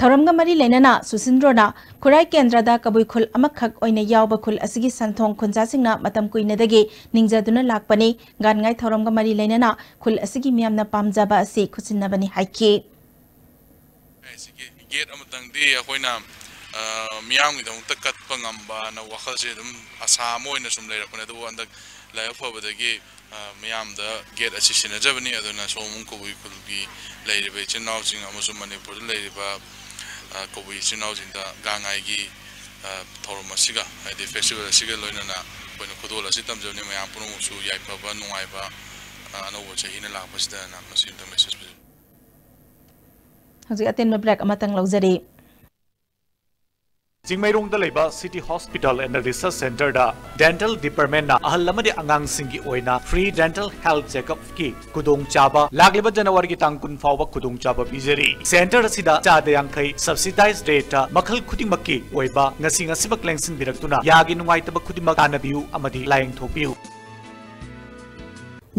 ꯊꯧꯔꯝꯒ ꯃꯔꯤ ꯂꯩꯅꯅ ꯁꯨꯁꯤꯜ ꯔꯣꯅꯥ ꯈꯨꯔꯥꯏ ꯀꯦꯟꯗ꯭ꯔꯗ ꯀꯕꯨꯏ ꯈꯨꯜ ꯑꯃꯈꯛ ꯑꯣꯏꯅ ꯌꯥꯎꯕ ꯈꯨꯜ ꯑꯁꯤꯒꯤ ꯁꯟꯊꯣꯡ ꯈꯨꯟꯖꯥꯁꯤꯡꯅ ꯃꯇꯝ ꯀꯨꯏꯅꯗꯒꯤ ꯅꯤꯡꯖꯗꯨꯅ ꯂꯥꯛꯄꯅꯤ꯫ ꯒꯥꯟꯉꯥꯏ ꯊꯧꯔꯝꯒ ꯃꯔꯤ ꯂꯩꯅꯅ ꯈꯨꯜ ꯑꯁꯤꯒꯤ ꯃꯤꯌꯥꯝꯅ ꯄꯥꯝꯖꯕ ꯑꯁꯤ ꯈꯨꯠꯁꯤꯟꯅꯕꯅꯤ ꯍꯥꯏꯈꯤ꯫ ꯁꯤꯒꯤ ꯒꯦꯠ ꯑꯃꯇꯪꯗꯤ ꯑꯩꯈꯣꯏꯅ, ꯑ, ꯃꯤꯌꯥꯝꯒꯤꯗꯃꯛꯇ ꯀꯠꯄ ꯉꯝꯕꯅ ꯋꯥꯈꯜꯁꯦ ꯑꯗꯨꯝ ꯑꯁꯥ ꯑꯃ ꯑꯣꯏꯅ ꯁꯨꯝ ꯂꯩꯔꯛꯄꯅꯦ꯫ ꯑꯗꯨꯕꯨ ꯍꯟꯗꯛ ꯂꯥꯏꯕꯛ ꯐꯕꯗꯒꯤ, ꯑ, ꯃꯤꯌꯥꯝꯗ ꯒꯦꯠ ꯑꯁꯤ ꯁꯤꯟꯅꯖꯕꯅꯤ꯫ ꯑꯗꯨꯅ ꯁꯑꯣꯝꯕꯨꯡ ꯀꯕꯨꯏ ꯈꯨꯜꯒꯤ ꯂꯩꯔꯤꯕ ꯏꯆꯤꯟ ꯏꯅꯥꯎꯁꯤꯡ ꯑꯃꯁꯨꯡ ꯃꯅꯤꯄꯨꯔꯗ ꯂꯩꯔꯤꯕ, ꯑ, ꯀꯕꯨꯏ ꯏꯆꯤꯟ ꯏꯅꯥꯎꯁꯤꯡꯗ ꯒꯥꯡꯉꯥꯏꯒꯤ, ꯑ, ꯊꯧꯔꯝ ꯑꯁꯤꯒ, ꯍꯥꯏꯗꯤ ꯐꯦꯁꯇꯤꯚꯦꯜ ꯑꯁꯤꯒ ꯂꯣꯏꯅꯅ ꯑꯩꯈꯣꯏꯅ ꯈꯨꯗꯣꯜ ꯑꯁꯤ ꯇꯝꯖꯕꯅꯤ꯫ ꯃꯌꯥꯝ ꯄꯨꯝꯅꯃꯛꯁꯨ ꯌꯥꯏꯐꯕ ꯅꯨꯡꯉꯥꯏꯕ, ꯑ, ꯑꯅꯧꯕ ꯆꯍꯤꯅ ꯂꯥꯛꯄꯁꯤꯗꯅ ꯃꯁꯤ ꯑꯝꯇ ꯃꯦꯁꯦꯖ ꯄꯤꯖꯕꯅꯤ꯫ ꯍꯧꯖꯤꯛ ꯑꯇꯦꯟꯕ ꯕ꯭ꯔꯦꯛ ꯑꯃꯇꯪ ꯂꯧꯖꯔꯤ꯫ ꯆꯤꯡꯃꯩꯔꯣꯡꯗ ꯂꯩꯕ City Hospital and Research Centreꯗ Dental Departmentꯅ ꯑꯍꯜ ꯑꯃꯗꯤ ꯑꯉꯥꯡꯁꯤꯡꯒꯤ ꯑꯣꯏꯅ free dental health checkupꯀꯤ ꯈꯨꯗꯣꯡꯆꯥꯕ ꯂꯥꯛꯂꯤꯕ Januaryꯒꯤ ꯇꯥꯡ ꯀꯨꯟ ꯐꯥꯎꯕ ꯈꯨꯗꯣꯡꯆꯥꯕ ꯄꯤꯖꯔꯤ꯫ Centre ꯑꯁꯤꯗ ꯆꯥꯗ ꯌꯥꯡꯈꯩ subsidized rateꯇ ꯃꯈꯜ ꯈꯨꯗꯤꯡꯃꯛꯀꯤ ꯑꯣꯏꯕ ꯉꯁꯤ ꯉꯁꯤꯃꯛ ꯂꯦꯡꯁꯤꯟꯕꯤꯔꯛꯇꯨꯅ ꯌꯥꯒꯤ ꯅꯨꯡꯉꯥꯏꯇꯕ ꯈꯨꯗꯤꯡꯃꯛ ꯇꯥꯟꯅꯕꯤꯌꯨ ꯑꯃꯗꯤ ꯂꯥꯌꯦꯡꯊꯣꯛꯄꯤꯌꯨ꯫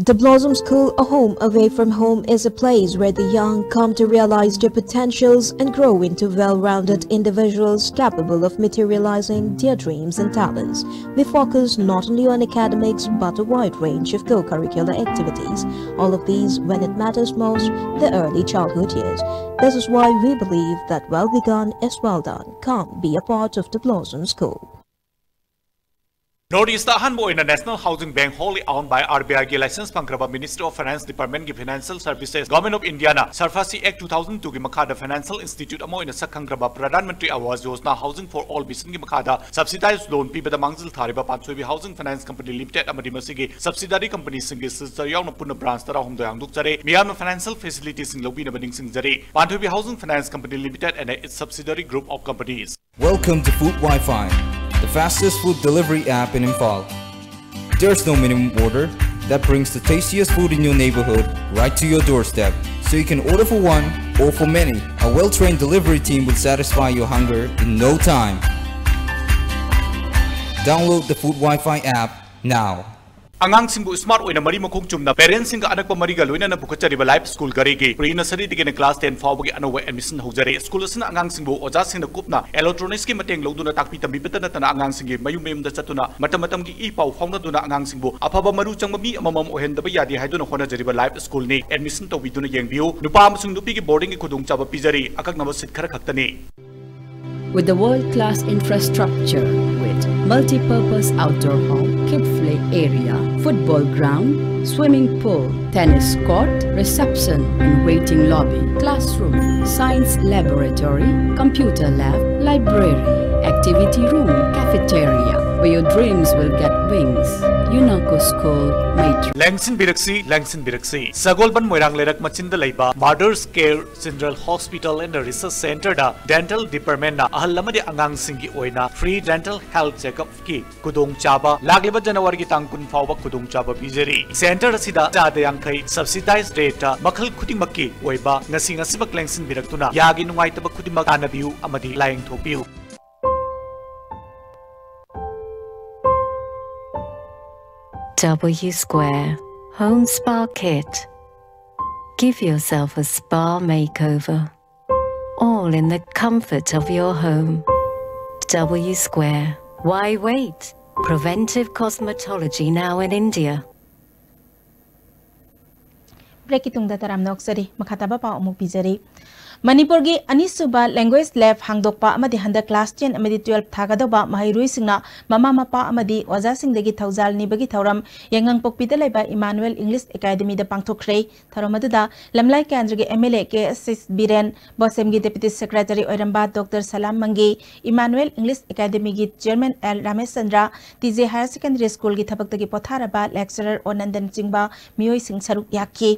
The Blossom School, a home away from home, is a place where the young come to realize their potentials and grow into well-rounded individuals capable of materializing their dreams and talents. We focus not only on academics but a wide range of co-curricular activities. All of these when it matters most, the early childhood years. This is why we believe that well begun is well done. Come be a part of the Blossom School. North East ꯑꯍꯥꯟꯕ ꯑꯣꯏꯅ National Housing Bank, wholly owned by RBIꯒꯤ license ꯐꯪꯈ꯭ꯔꯕ Ministry of Finance Departmentꯀꯤ Financial Services, Government of Indiaꯅ SARFAESI Act two thousand twoꯒꯤ ꯃꯈꯥꯗ financial institute ꯑꯃ ꯑꯣꯏꯅ ꯁꯛ ꯈꯪꯈ꯭ꯔꯕ Pradhan Mantri Awas Yojana Housing for All visionꯒꯤ ꯃꯈꯥꯗ subsidized loan ꯄꯤꯕꯗ ꯃꯥꯡꯖꯤꯜ ꯊꯥꯔꯤꯕ ꯄꯥꯟꯊꯣꯏꯕꯤ Housing Finance Company Limited ꯑꯃꯗꯤ ꯃꯁꯤꯒꯤ subsidiary companyꯁꯤꯡꯒꯤ sister ꯌꯥꯎꯅ ꯄꯨꯟꯅ branch ꯇꯔꯥꯍꯨꯝꯗꯣꯏ ꯍꯥꯡꯗꯣꯛꯆꯔꯦ꯫ ꯃꯤꯌꯥꯝꯅ financial facilitiesꯁꯤꯡ ꯂꯧꯕꯤꯅꯕ ꯅꯤꯡꯁꯤꯡꯖꯔꯤ꯫ Panthoibi Housing Finance Company Limited and its subsidiary group of companies. Welcome to Food Wi-Fi, the fastest food delivery app in Imphal. There's no minimum order that brings the tastiest food in your neighborhood right to your doorstep. So you can order for one or for many. A well-trained delivery team will satisfy your hunger in no time. Download the Food Wi-Fi app now. ꯑꯉꯥꯡꯁꯤꯡꯕꯨ smart ꯑꯣꯏꯅ ꯃꯔꯤ ꯃꯈꯣꯡ ꯆꯨꯝꯅ parentsꯁꯤꯡꯒ ꯑꯅꯛꯄ ꯃꯔꯤꯒ ꯂꯣꯏꯅꯅ ꯄꯨꯈꯠꯆꯔꯤꯕ Life School ꯘꯔꯤꯒꯤ pre nurseryꯗꯒꯤꯅ class ten ꯐꯥꯎꯕꯒꯤ ꯑꯅꯧꯕ admission ꯍꯧꯖꯔꯦ꯫ School ꯑꯁꯤꯅ ꯑꯉꯥꯡꯁꯤꯡꯕꯨ ꯑꯣꯖꯥꯁꯤꯡꯅ ꯀꯨꯞꯅ electronicsꯀꯤ ꯃꯇꯦꯡ ꯂꯧꯗꯨꯅ ꯇꯥꯛꯄꯤ ꯇꯝꯕꯤꯕꯇ ꯅꯠꯇꯅ ꯑꯉꯥꯡꯁꯤꯡꯒꯤ ꯃꯌꯨꯝ ꯃꯌꯨꯝꯗ ꯆꯠꯇꯨꯅ ꯃꯇꯝ ꯃꯇꯝꯒꯤ ꯏ ꯄꯥꯎ ꯐꯥꯎꯅꯗꯨꯅ ꯑꯉꯥꯡꯁꯤꯡꯕꯨ ꯑꯐꯕ ꯃꯔꯨ ꯆꯪꯕ ꯃꯤ ꯑꯃꯃꯝ ꯑꯣꯏꯍꯟꯗꯕ ꯌꯥꯗꯦ ꯍꯥꯏꯗꯨꯅ ꯍꯣꯠꯅꯖꯔꯤꯕ Life Schoolꯅꯤ꯫ Admission ꯇꯧꯕꯤꯗꯨꯅ ꯌꯦꯡꯕꯤꯌꯨ꯫ ꯅꯨꯄꯥ ꯑꯃꯁꯨꯡ ꯅꯨꯄꯤꯒꯤ boardingꯒꯤ ꯈꯨꯗꯣꯡꯆꯥꯕ ꯄꯤꯖꯔꯤ꯫ ꯑꯀꯛꯅꯕ seat ꯈꯔ ꯈꯛꯇꯅꯤ꯫ With the world-class infrastructure with multi-purpose outdoor hall, kid play area, football ground, swimming pool, tennis court, reception and waiting lobby, classroom, science laboratory, computer lab, library, activity activity room, cafeteria, where your dreams will get wings. Unaco School, Maitri. ꯂꯦꯡꯁꯤꯟꯕꯤꯔꯛꯁꯤ, ꯂꯦꯡꯁꯤꯟꯕꯤꯔꯛꯁꯤ꯫ ꯁꯒꯣꯜꯕꯟ ꯃꯣꯏꯔꯥꯡ ꯂꯩꯔꯛ ꯃꯆꯤꯟꯗ ꯂꯩꯕ Mother's Care General Hospital and Research Centerꯗ dental departmentꯅ ꯑꯍꯜ ꯑꯃꯗꯤ ꯑꯉꯥꯡꯁꯤꯡꯒꯤ ꯑꯣꯏꯅ free dental health checkupꯀꯤ ꯈꯨꯗꯣꯡꯆꯥꯕ ꯂꯥꯛꯂꯤꯕ ꯖꯅꯋꯥꯔꯤꯒꯤ ꯇꯥꯡ ꯀꯨꯟ ꯐꯥꯎꯕ ꯈꯨꯗꯣꯡꯆꯥꯕ ꯄꯤꯖꯔꯤ꯫ Center ꯑꯁꯤꯗ ꯆꯥꯗ ꯌꯥꯡꯈꯩ subsidized rateꯇ ꯃꯈꯜ ꯈꯨꯗꯤꯡꯃꯛꯀꯤ ꯑꯣꯏꯕ ꯉꯁꯤ ꯉꯁꯤꯃꯛ ꯂꯦꯡꯁꯤꯟꯕꯤꯔꯛꯇꯨꯅ ꯌꯥꯒꯤ ꯅꯨꯡꯉꯥꯏꯇꯕ ꯈꯨꯗꯤꯡꯃꯛ ꯇꯥꯟꯅꯕꯤꯌꯨ ꯑꯃꯗꯤ ꯂꯥꯌꯦꯡꯊꯣꯛꯄꯤꯌꯨ꯫ W Square Home Spa Kit. Give yourself a spa makeover, all in the comfort of your home. W Square. Why wait? Preventive cosmetology now in India. ꯕ꯭ꯔꯦꯛꯀꯤ ꯇꯨꯡꯗ ꯇꯔꯥꯝꯅ ꯑꯣꯛꯆꯔꯤ꯫ ꯃꯈꯥ ꯇꯥꯕ ꯄꯥꯎ ꯑꯃꯨꯛ ꯄꯤꯖꯔꯤ꯫ ꯃꯅꯤꯄꯨꯔꯒꯤ ꯑꯅꯤꯁꯨꯕ language lab ꯍꯥꯡꯗꯣꯛꯄ ꯑꯃꯗꯤ ꯍꯟꯗꯛ class ten ꯑꯃꯗꯤ twelve ꯊꯥꯒꯗꯧꯕ ꯃꯍꯩꯔꯣꯏꯁꯤꯡꯅ ꯃꯃꯥ ꯃꯄꯥ ꯑꯃꯗꯤ ꯑꯣꯖꯥꯁꯤꯡꯗꯒꯤ ꯊꯧꯖꯥꯜ ꯅꯤꯕꯒꯤ ꯊꯧꯔꯝ ꯌꯥꯏꯉꯪꯄꯣꯛꯄꯤꯗ ꯂꯩꯕ ꯏꯃꯥꯅꯨꯑꯦꯜ ꯏꯪꯂꯤꯁ ꯑꯦꯀꯥꯗꯃꯤꯗ ꯄꯥꯡꯊꯣꯛꯈ꯭ꯔꯦ꯫ ꯊꯧꯔꯝ ꯑꯗꯨꯗ ꯂꯝꯂꯥꯏ ꯀꯦꯟꯗ꯭ꯔꯒꯤ MLA K S S Biren, ꯕꯣꯁꯦꯝꯒꯤ deputy secretary ꯑꯣꯏꯔꯝꯕ doctor Salam Mangi, Emmanuel English ꯑꯦꯀꯥꯗꯃꯤꯒꯤ chairman L Rameshchandra, T J higher secondary schoolꯒꯤ ꯊꯕꯛꯇꯒꯤ ꯄꯣꯊꯥꯔꯕ lecturer ꯑꯣ ꯅꯟꯗꯟꯆꯤꯡꯕ ꯃꯤꯑꯣꯏꯁꯤꯡ ꯁꯔꯨꯛ ꯌꯥꯈꯤ꯫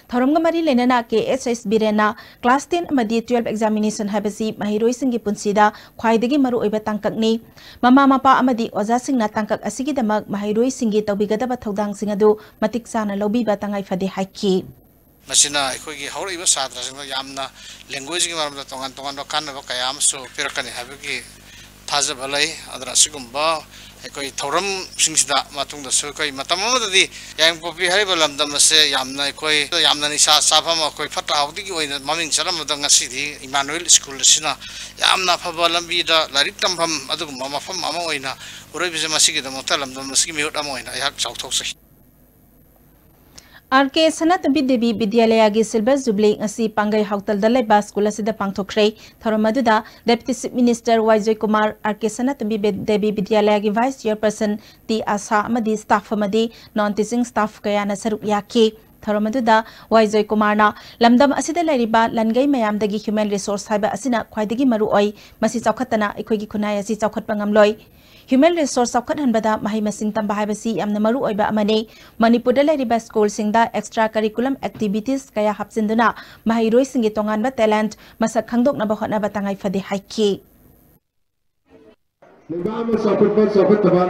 ꯊꯧꯔꯝꯒ ꯃꯔꯤ ꯂꯩꯅꯅ ꯀꯦ ꯑꯦꯁ ꯑꯦꯁ ꯕꯤꯔꯦꯟꯅ class ten ꯑꯃꯗꯤ twelve examination ꯍꯥꯏꯕꯁꯤ ꯃꯍꯩꯔꯣꯏꯁꯤꯡꯒꯤ ꯄꯨꯟꯁꯤꯗ ꯈ꯭ꯋꯥꯏꯗꯒꯤ ꯃꯔꯨꯑꯣꯏꯕ ꯇꯥꯡꯀꯛꯅꯤ꯫ ꯃꯃꯥ ꯃꯄꯥ ꯑꯃꯗꯤ ꯑꯣꯖꯥꯁꯤꯡꯅ ꯇꯥꯡꯀꯛ ꯑꯁꯤꯒꯤꯗꯃꯛ ꯃꯍꯩꯔꯣꯏꯁꯤꯡꯒꯤ ꯇꯧꯕꯤꯒꯗꯕ ꯊꯧꯗꯥꯡꯁꯤꯡ ꯑꯗꯨ ꯃꯇꯤꯛ ꯆꯥꯅ ꯂꯧꯕꯤꯕ ꯇꯉꯥꯏ ꯐꯗꯦ ꯍꯥꯏꯈꯤ꯫ ꯃꯁꯤꯅ ꯑꯩꯈꯣꯏꯒꯤ ꯍꯧꯔꯛꯏꯕ ꯁꯥꯇ꯭ꯔꯁꯤꯡꯗ ꯌꯥꯝꯅ languageꯀꯤ ꯃꯔꯝꯗ ꯇꯣꯉꯥꯟ ꯇꯣꯉꯥꯟꯕ ꯀꯥꯟꯅꯕ ꯀꯌꯥ ꯑꯃꯁꯨ ꯄꯤꯔꯛꯀꯅꯤ ꯍꯥꯏꯕꯒꯤ ꯊꯥꯖꯕ ꯂꯩ꯫ ꯑꯗꯨꯅ ꯑꯁꯤꯒꯨꯝꯕ ꯑꯩꯈꯣꯏ ꯊꯧꯔꯝꯁꯤꯡꯁꯤꯗ ꯃꯇꯨꯡꯗꯁꯨ ꯑꯩꯈꯣꯏ ꯃꯇꯝ ꯑꯃꯗꯗꯤ ꯌꯥꯏꯉꯪꯄꯣꯛꯄꯤ ꯍꯥꯏꯔꯤꯕ ꯂꯝꯗꯝ ꯑꯁꯦ ꯌꯥꯝꯅ ꯑꯩꯈꯣꯏ ꯌꯥꯝꯅ ꯅꯤꯁꯥ ꯆꯥꯐꯝ, ꯑꯩꯈꯣꯏ ꯐꯠꯇ ꯍꯥꯎꯗꯤꯒꯤ ꯑꯣꯏꯅ ꯃꯃꯤꯡ ꯆꯠꯂꯝꯕꯗ ꯉꯁꯤꯗꯤ ꯏꯃꯥꯅꯨꯑꯦꯜ ꯁ꯭ꯀꯨꯜ ꯑꯁꯤꯅ ꯌꯥꯝꯅ ꯑꯐꯕ ꯂꯝꯕꯤꯗ ꯂꯥꯏꯔꯤꯛ ꯇꯝꯐꯝ ꯑꯗꯨꯒꯨꯝꯕ ꯃꯐꯝ ꯑꯃ ꯑꯣꯏꯅ ꯎꯔꯛꯏꯕꯁꯦ ꯃꯁꯤꯒꯤꯗꯃꯛꯇ ꯂꯝꯗꯝ ꯑꯁꯤꯒꯤ ꯃꯤꯍꯨꯠ ꯑꯃ ꯑꯣꯏꯅ ꯑꯩꯍꯥꯛ ꯆꯥꯎꯊꯣꯛꯆꯩ꯫ ꯑꯥꯔ ꯀꯦ ꯁꯅꯥꯇꯣꯝꯕꯤ ꯗꯦꯕꯤ ꯕꯤꯗ꯭ꯌꯥꯂꯌꯥꯒꯤ silver jubilee ꯉꯁꯤ ꯄꯥꯡꯒꯩ ꯍꯥꯎꯇꯜꯗ ꯂꯩꯕ ꯁ꯭ꯀꯨꯜ ꯑꯁꯤꯗ ꯄꯥꯡꯊꯣꯛꯈ꯭ꯔꯦ꯫ ꯊꯧꯔꯝ ꯑꯗꯨꯗ Deputy Chief Minister Y Joykumar, R K Sanatombi ꯕꯦ-, ꯗꯦꯕꯤ ꯕꯤꯗ꯭ꯌꯥꯂꯌꯥꯒꯤ vice chairperson ꯇꯤ ꯑꯥꯁꯥ ꯑꯃꯗꯤ staff ꯑꯃꯗꯤ non teaching staff ꯀꯌꯥꯅ ꯁꯔꯨꯛ ꯌꯥꯈꯤ꯫ ꯊꯧꯔꯝ ꯑꯗꯨꯗ ꯋꯥꯏ ꯖꯣꯏꯀꯨꯃꯥꯔꯅ ꯂꯝꯗꯝ ꯑꯁꯤꯗ ꯂꯩꯔꯤꯕ ꯂꯟꯒꯩ ꯃꯌꯥꯝꯗꯒꯤ human resource ꯍꯥꯏꯕ ꯑꯁꯤꯅ ꯈ꯭ꯋꯥꯏꯗꯒꯤ ꯃꯔꯨ ꯑꯣꯏ꯫ ꯃꯁꯤ ꯆꯥꯎꯈꯠꯇꯅ ꯑꯩꯈꯣꯏꯒꯤ ꯈꯨꯟꯅꯥꯏ ꯑꯁꯤ ꯆꯥꯎꯈꯠꯄ ꯉꯝꯂꯣꯏ꯫ Human resource ꯆꯥꯎꯈꯠꯍꯟꯕꯗ ꯃꯍꯩ ꯃꯁꯤꯡ ꯇꯝꯕ ꯍꯥꯏꯕꯁꯤ ꯌꯥꯝꯅ ꯃꯔꯨ ꯑꯣꯏꯕ ꯑꯃꯅꯤ꯫ ꯃꯅꯤꯄꯨꯔꯗ ꯂꯩꯔꯤꯕ ꯁ꯭ꯀꯨꯜꯁꯤꯡꯗ extra curriculum activities ꯀꯌꯥ ꯍꯥꯞꯆꯤꯟꯗꯨꯅ ꯃꯍꯩꯔꯣꯏꯁꯤꯡꯒꯤ ꯇꯣꯉꯥꯟꯕ talent ꯃꯁꯛ ꯈꯪꯗꯣꯛꯅꯕ ꯍꯣꯠꯅꯕ ꯇꯉꯥꯏ ꯐꯗꯦ ꯍꯥꯏꯈꯤ꯫ ꯂꯩꯕꯥꯛ ꯑꯃ ꯆꯥꯎꯈꯠꯄ ꯆꯥꯎꯈꯠꯇꯕ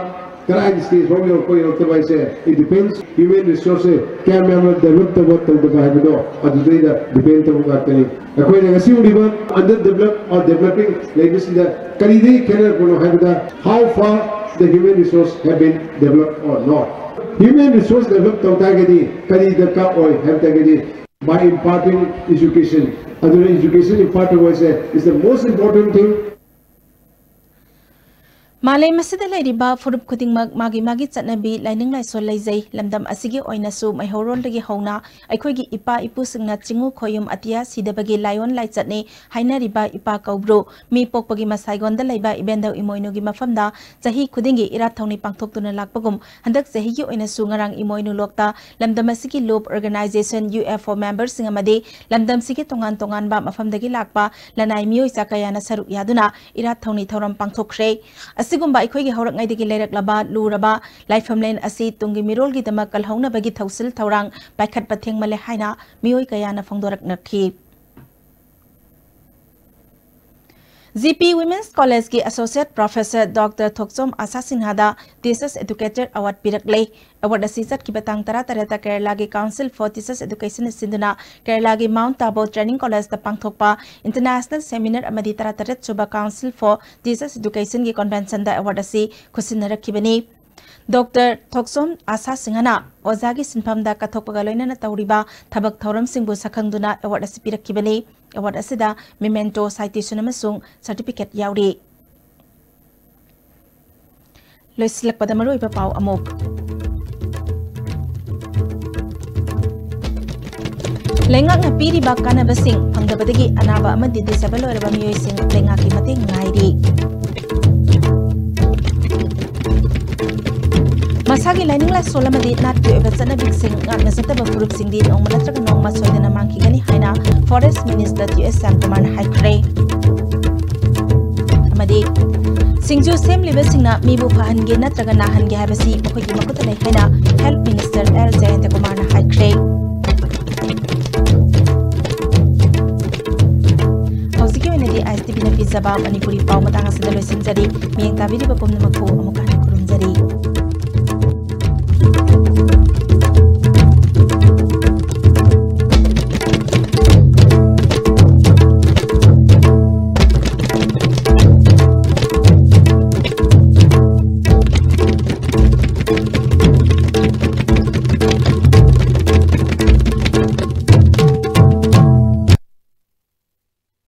ꯀꯗꯥꯏꯒꯤ stage ꯐꯥꯎ ꯌꯧꯔꯛꯄ ꯌꯧꯔꯛꯇꯕ ꯍꯥꯏꯁꯦ, it depends human resource ꯁꯦ ꯀꯌꯥꯝ ꯌꯥꯝꯅ develop ꯇꯧꯕ ꯇꯧꯗꯕ ꯍꯥꯏꯕꯗꯣ ꯑꯗꯨꯗꯩꯗ depend ꯇꯧꯕ ꯉꯥꯛꯇꯅꯤ꯫ ꯑꯩꯈꯣꯏꯅ ꯉꯁꯤ ꯎꯔꯤꯕ under develop or developing ꯂꯩꯕꯁꯤꯡꯗ ꯀꯔꯤꯗꯒꯤ ꯈꯦꯠꯅꯔꯛꯄꯅꯣ ꯍꯥꯏꯕꯗ, how far the human resource have been developed or not. Human resource develop ꯇꯧ ꯇꯥꯔꯒꯗꯤ ꯀꯔꯤ ꯗꯔꯀꯥꯔ ꯑꯣꯏ ꯍꯥꯏꯕ ꯇꯥꯔꯒꯗꯤ, by imparting education, ꯑꯗꯨꯅ education impart ꯇꯧꯕ ꯍꯥꯏꯁꯦ is the most important thing. ꯃꯥꯂꯦꯝ ꯑꯁꯤꯗ ꯂꯩꯔꯤꯕ ꯐꯨꯔꯨꯞ ꯈꯨꯗꯤꯡꯃꯛ ꯃꯥꯒꯤ ꯃꯥꯒꯤ ꯆꯠꯅꯕꯤ, ꯂꯥꯏꯅꯤꯡ ꯂꯥꯏꯁꯣꯜ ꯂꯩꯖꯩ꯫ ꯂꯝꯗꯝ ꯑꯁꯤꯒꯤ ꯑꯣꯏꯅꯁꯨ ꯃꯩꯍꯧꯔꯣꯜꯗꯒꯤ ꯍꯧꯅ ꯑꯩꯈꯣꯏꯒꯤ ꯏꯄꯥ ꯏꯄꯨꯁꯤꯡꯅ ꯆꯤꯡꯉꯨ ꯈꯣꯌꯨꯝ ꯑꯇꯤꯌꯥ ꯁꯤꯗꯕꯒꯤ ꯂꯥꯏꯑꯣꯟ ꯂꯥꯏꯆꯠꯅꯤ ꯍꯥꯏꯅꯔꯤꯕ ꯏꯄꯥ ꯀꯧꯕ꯭ꯔꯨ, ꯃꯤ ꯄꯣꯛꯄꯒꯤ ꯃꯁꯥꯏꯒꯣꯟꯗ ꯂꯩꯕ ꯏꯕꯦꯟꯗꯧ ꯏꯃꯣꯏꯅꯨꯒꯤ ꯃꯐꯝꯗ ꯆꯍꯤ ꯈꯨꯗꯤꯡꯒꯤ ꯏꯔꯥꯠ ꯊꯧꯅꯤ ꯄꯥꯡꯊꯣꯛꯇꯨꯅ ꯂꯥꯛꯄꯒꯨꯝ, ꯍꯟꯗꯛ ꯆꯍꯤꯒꯤ ꯑꯣꯏꯅꯁꯨ ꯉꯔꯥꯡ ꯏꯃꯣꯏꯅꯨ ꯂꯣꯛꯇ ꯂꯝꯗꯝ ꯑꯁꯤꯒꯤ ꯂꯨꯞ organization, U F O member ꯁꯤꯡ ꯑꯃꯗꯤ ꯂꯝꯗꯝꯁꯤꯒꯤ ꯇꯣꯉꯥꯟ ꯇꯣꯉꯥꯟꯕ ꯃꯐꯝꯗꯒꯤ ꯂꯥꯛꯄ ꯂꯅꯥꯏ ꯃꯤꯑꯣꯏ ꯆꯥ ꯀꯌꯥꯅ ꯁꯔꯨꯛ ꯌꯥꯗꯨꯅ ꯏꯔꯥꯠ ꯊꯧꯅꯤ ꯊꯧꯔꯝ ꯄꯥꯡꯊꯣꯛꯈ꯭ꯔꯦ꯫ ꯑꯁꯤꯒꯨꯝꯕ ꯑꯩꯈꯣꯏꯒꯤ ꯍꯧꯔꯛꯉꯩꯗꯒꯤ ꯂꯩꯔꯛꯂꯕ ꯂꯨꯔꯕ ꯂꯥꯏꯐꯝꯂꯦꯟ ꯑꯁꯤ ꯇꯨꯡꯒꯤ ꯃꯤꯔꯣꯜꯒꯤꯗꯃꯛ ꯀꯜꯍꯧꯅꯕꯒꯤ ꯊꯧꯁꯤꯜ ꯊꯧꯔꯥꯡ ꯄꯥꯏꯈꯠꯄ ꯊꯦꯡꯃꯜꯂꯦ ꯍꯥꯏꯅ ꯃꯤꯑꯣꯏ ꯀꯌꯥꯅ ꯐꯣꯡꯗꯣꯔꯛꯅꯈꯤ꯫ G P Women's College ꯀꯤ Associate Professor Doctor ꯊꯣꯛꯆꯣꯝ ꯑꯥꯁꯥ ꯁꯤꯡꯍꯗ Teachers Educator Award ꯄꯤꯔꯛꯂꯦ꯫ Award ꯑꯁꯤ ꯆꯠꯈꯤꯕ ꯇꯥꯡ ꯇꯔꯥꯇꯔꯦꯠꯇ ꯀꯦꯔꯂꯥꯒꯤ Council for Teachers Education ꯅ ꯁꯤꯟꯗꯨꯅ ꯀꯦꯔꯂꯥꯒꯤ Mount Tabo Training College ꯇ ꯄꯥꯡꯊꯣꯛꯄ International Seminar ꯑꯃꯗꯤ ꯇꯔꯥꯇꯔꯦꯠ ꯁꯨꯕ Council for Teachers Education ꯒꯤ convention ꯗ award ꯑꯁꯤ ꯈꯨꯠꯁꯤꯟꯅꯔꯛꯈꯤꯕꯅꯤ꯫ ꯗꯣꯛꯇꯔ ꯊꯣꯛꯆꯣꯝ ꯑꯥꯁꯥ ꯁꯤꯡꯍꯅ ꯑꯣꯖꯥꯒꯤ ꯁꯤꯟꯐꯝꯗ ꯀꯠꯊꯣꯛꯄꯒ ꯂꯣꯏꯅꯅ ꯇꯧꯔꯤꯕ ꯊꯕꯛ ꯊꯧꯔꯝꯁꯤꯡꯕꯨ ꯁꯛꯈꯪꯗꯨꯅ award ꯑꯁꯤ ꯄꯤꯔꯛꯈꯤꯕꯅꯤ꯫ Award ꯑꯁꯤꯗ memento, citation ꯑꯃꯁꯨꯡ certificate ꯌꯥꯎꯔꯤ꯫ ꯂꯣꯏꯁꯤꯜꯂꯛꯄꯗ ꯃꯔꯨꯑꯣꯏꯕ ꯄꯥꯎ ꯑꯃꯨꯛ꯫ ꯂꯩꯉꯥꯛꯅ ꯄꯤꯔꯤꯕ ꯀꯥꯟꯅꯕꯁꯤꯡ ꯐꯪꯗꯕꯗꯒꯤ ꯑꯅꯥꯕ ꯑꯃꯗꯤ disable ꯑꯣꯏꯔꯕ ꯃꯤꯑꯣꯏꯁꯤꯡ ꯂꯩꯉꯥꯛꯀꯤ ꯃꯇꯦꯡ ꯉꯥꯏꯔꯤ꯫ ꯃꯁꯥꯒꯤ ꯂꯥꯏꯅꯤꯡ ꯂꯥꯏꯁꯣꯜ ꯑꯃꯗꯤ ꯅꯥꯠꯀꯤ ꯑꯣꯏꯕ ꯆꯠꯅꯕꯤꯁꯤꯡ ꯉꯥꯛꯅ ꯆꯠꯇꯕ ꯐꯨꯔꯨꯞꯁꯤꯡꯗꯤ ꯅꯣꯡꯃ ꯅꯠꯇ꯭ꯔꯒ ꯅꯣꯡꯃ ꯁꯣꯏꯗꯅ ꯃꯥꯡꯈꯤꯒꯅꯤ ꯍꯥꯏꯅ ꯐꯣꯔꯦꯁ ꯃꯤꯅꯤꯁꯇꯔ ꯇꯤ ꯑꯦꯁ ꯁ꯭ꯌꯥꯝꯀꯨꯃꯥꯔꯅ ꯍꯥꯏꯈ꯭ꯔꯦ꯫ ꯑꯃꯗꯤ ꯁꯤꯡꯖꯨ ꯁꯦꯝꯂꯤꯕꯁꯤꯡꯅ ꯃꯤꯕꯨ ꯐꯍꯟꯒꯦ ꯅꯠꯇ꯭ꯔꯒ ꯅꯥꯍꯟꯒꯦ ꯍꯥꯏꯕꯁꯤ ꯃꯈꯣꯏꯒꯤ ꯃꯈꯨꯠꯇ ꯂꯩ ꯍꯥꯏꯅ ꯍꯦꯜꯊ ꯃꯤꯅꯤꯁꯇꯔ ꯑꯦꯜ ꯖꯌꯟꯇꯀꯨꯃꯥꯔꯅ ꯍꯥꯏꯈ꯭ꯔꯦ꯫ ꯍꯧꯖꯤꯛꯀꯤ ꯑꯣꯏꯅꯗꯤ ꯑꯥꯏ ꯑꯦꯁ ꯇꯤ ꯚꯤꯅ ꯄꯤꯖꯕ ꯃꯅꯤꯄꯨꯔꯤ ꯄꯥꯎ ꯃꯇꯥꯡ ꯑꯁꯤꯗ ꯂꯣꯏꯁꯤꯟꯖꯔꯤ꯫ ꯃꯤꯠꯌꯦꯡ ꯇꯥꯕꯤꯔꯤꯕ ꯄꯨꯝꯅꯃꯛꯄꯨ ꯑꯃꯨꯛ ꯍꯟꯅ ꯈꯨꯔꯨꯝꯖꯔꯤ꯫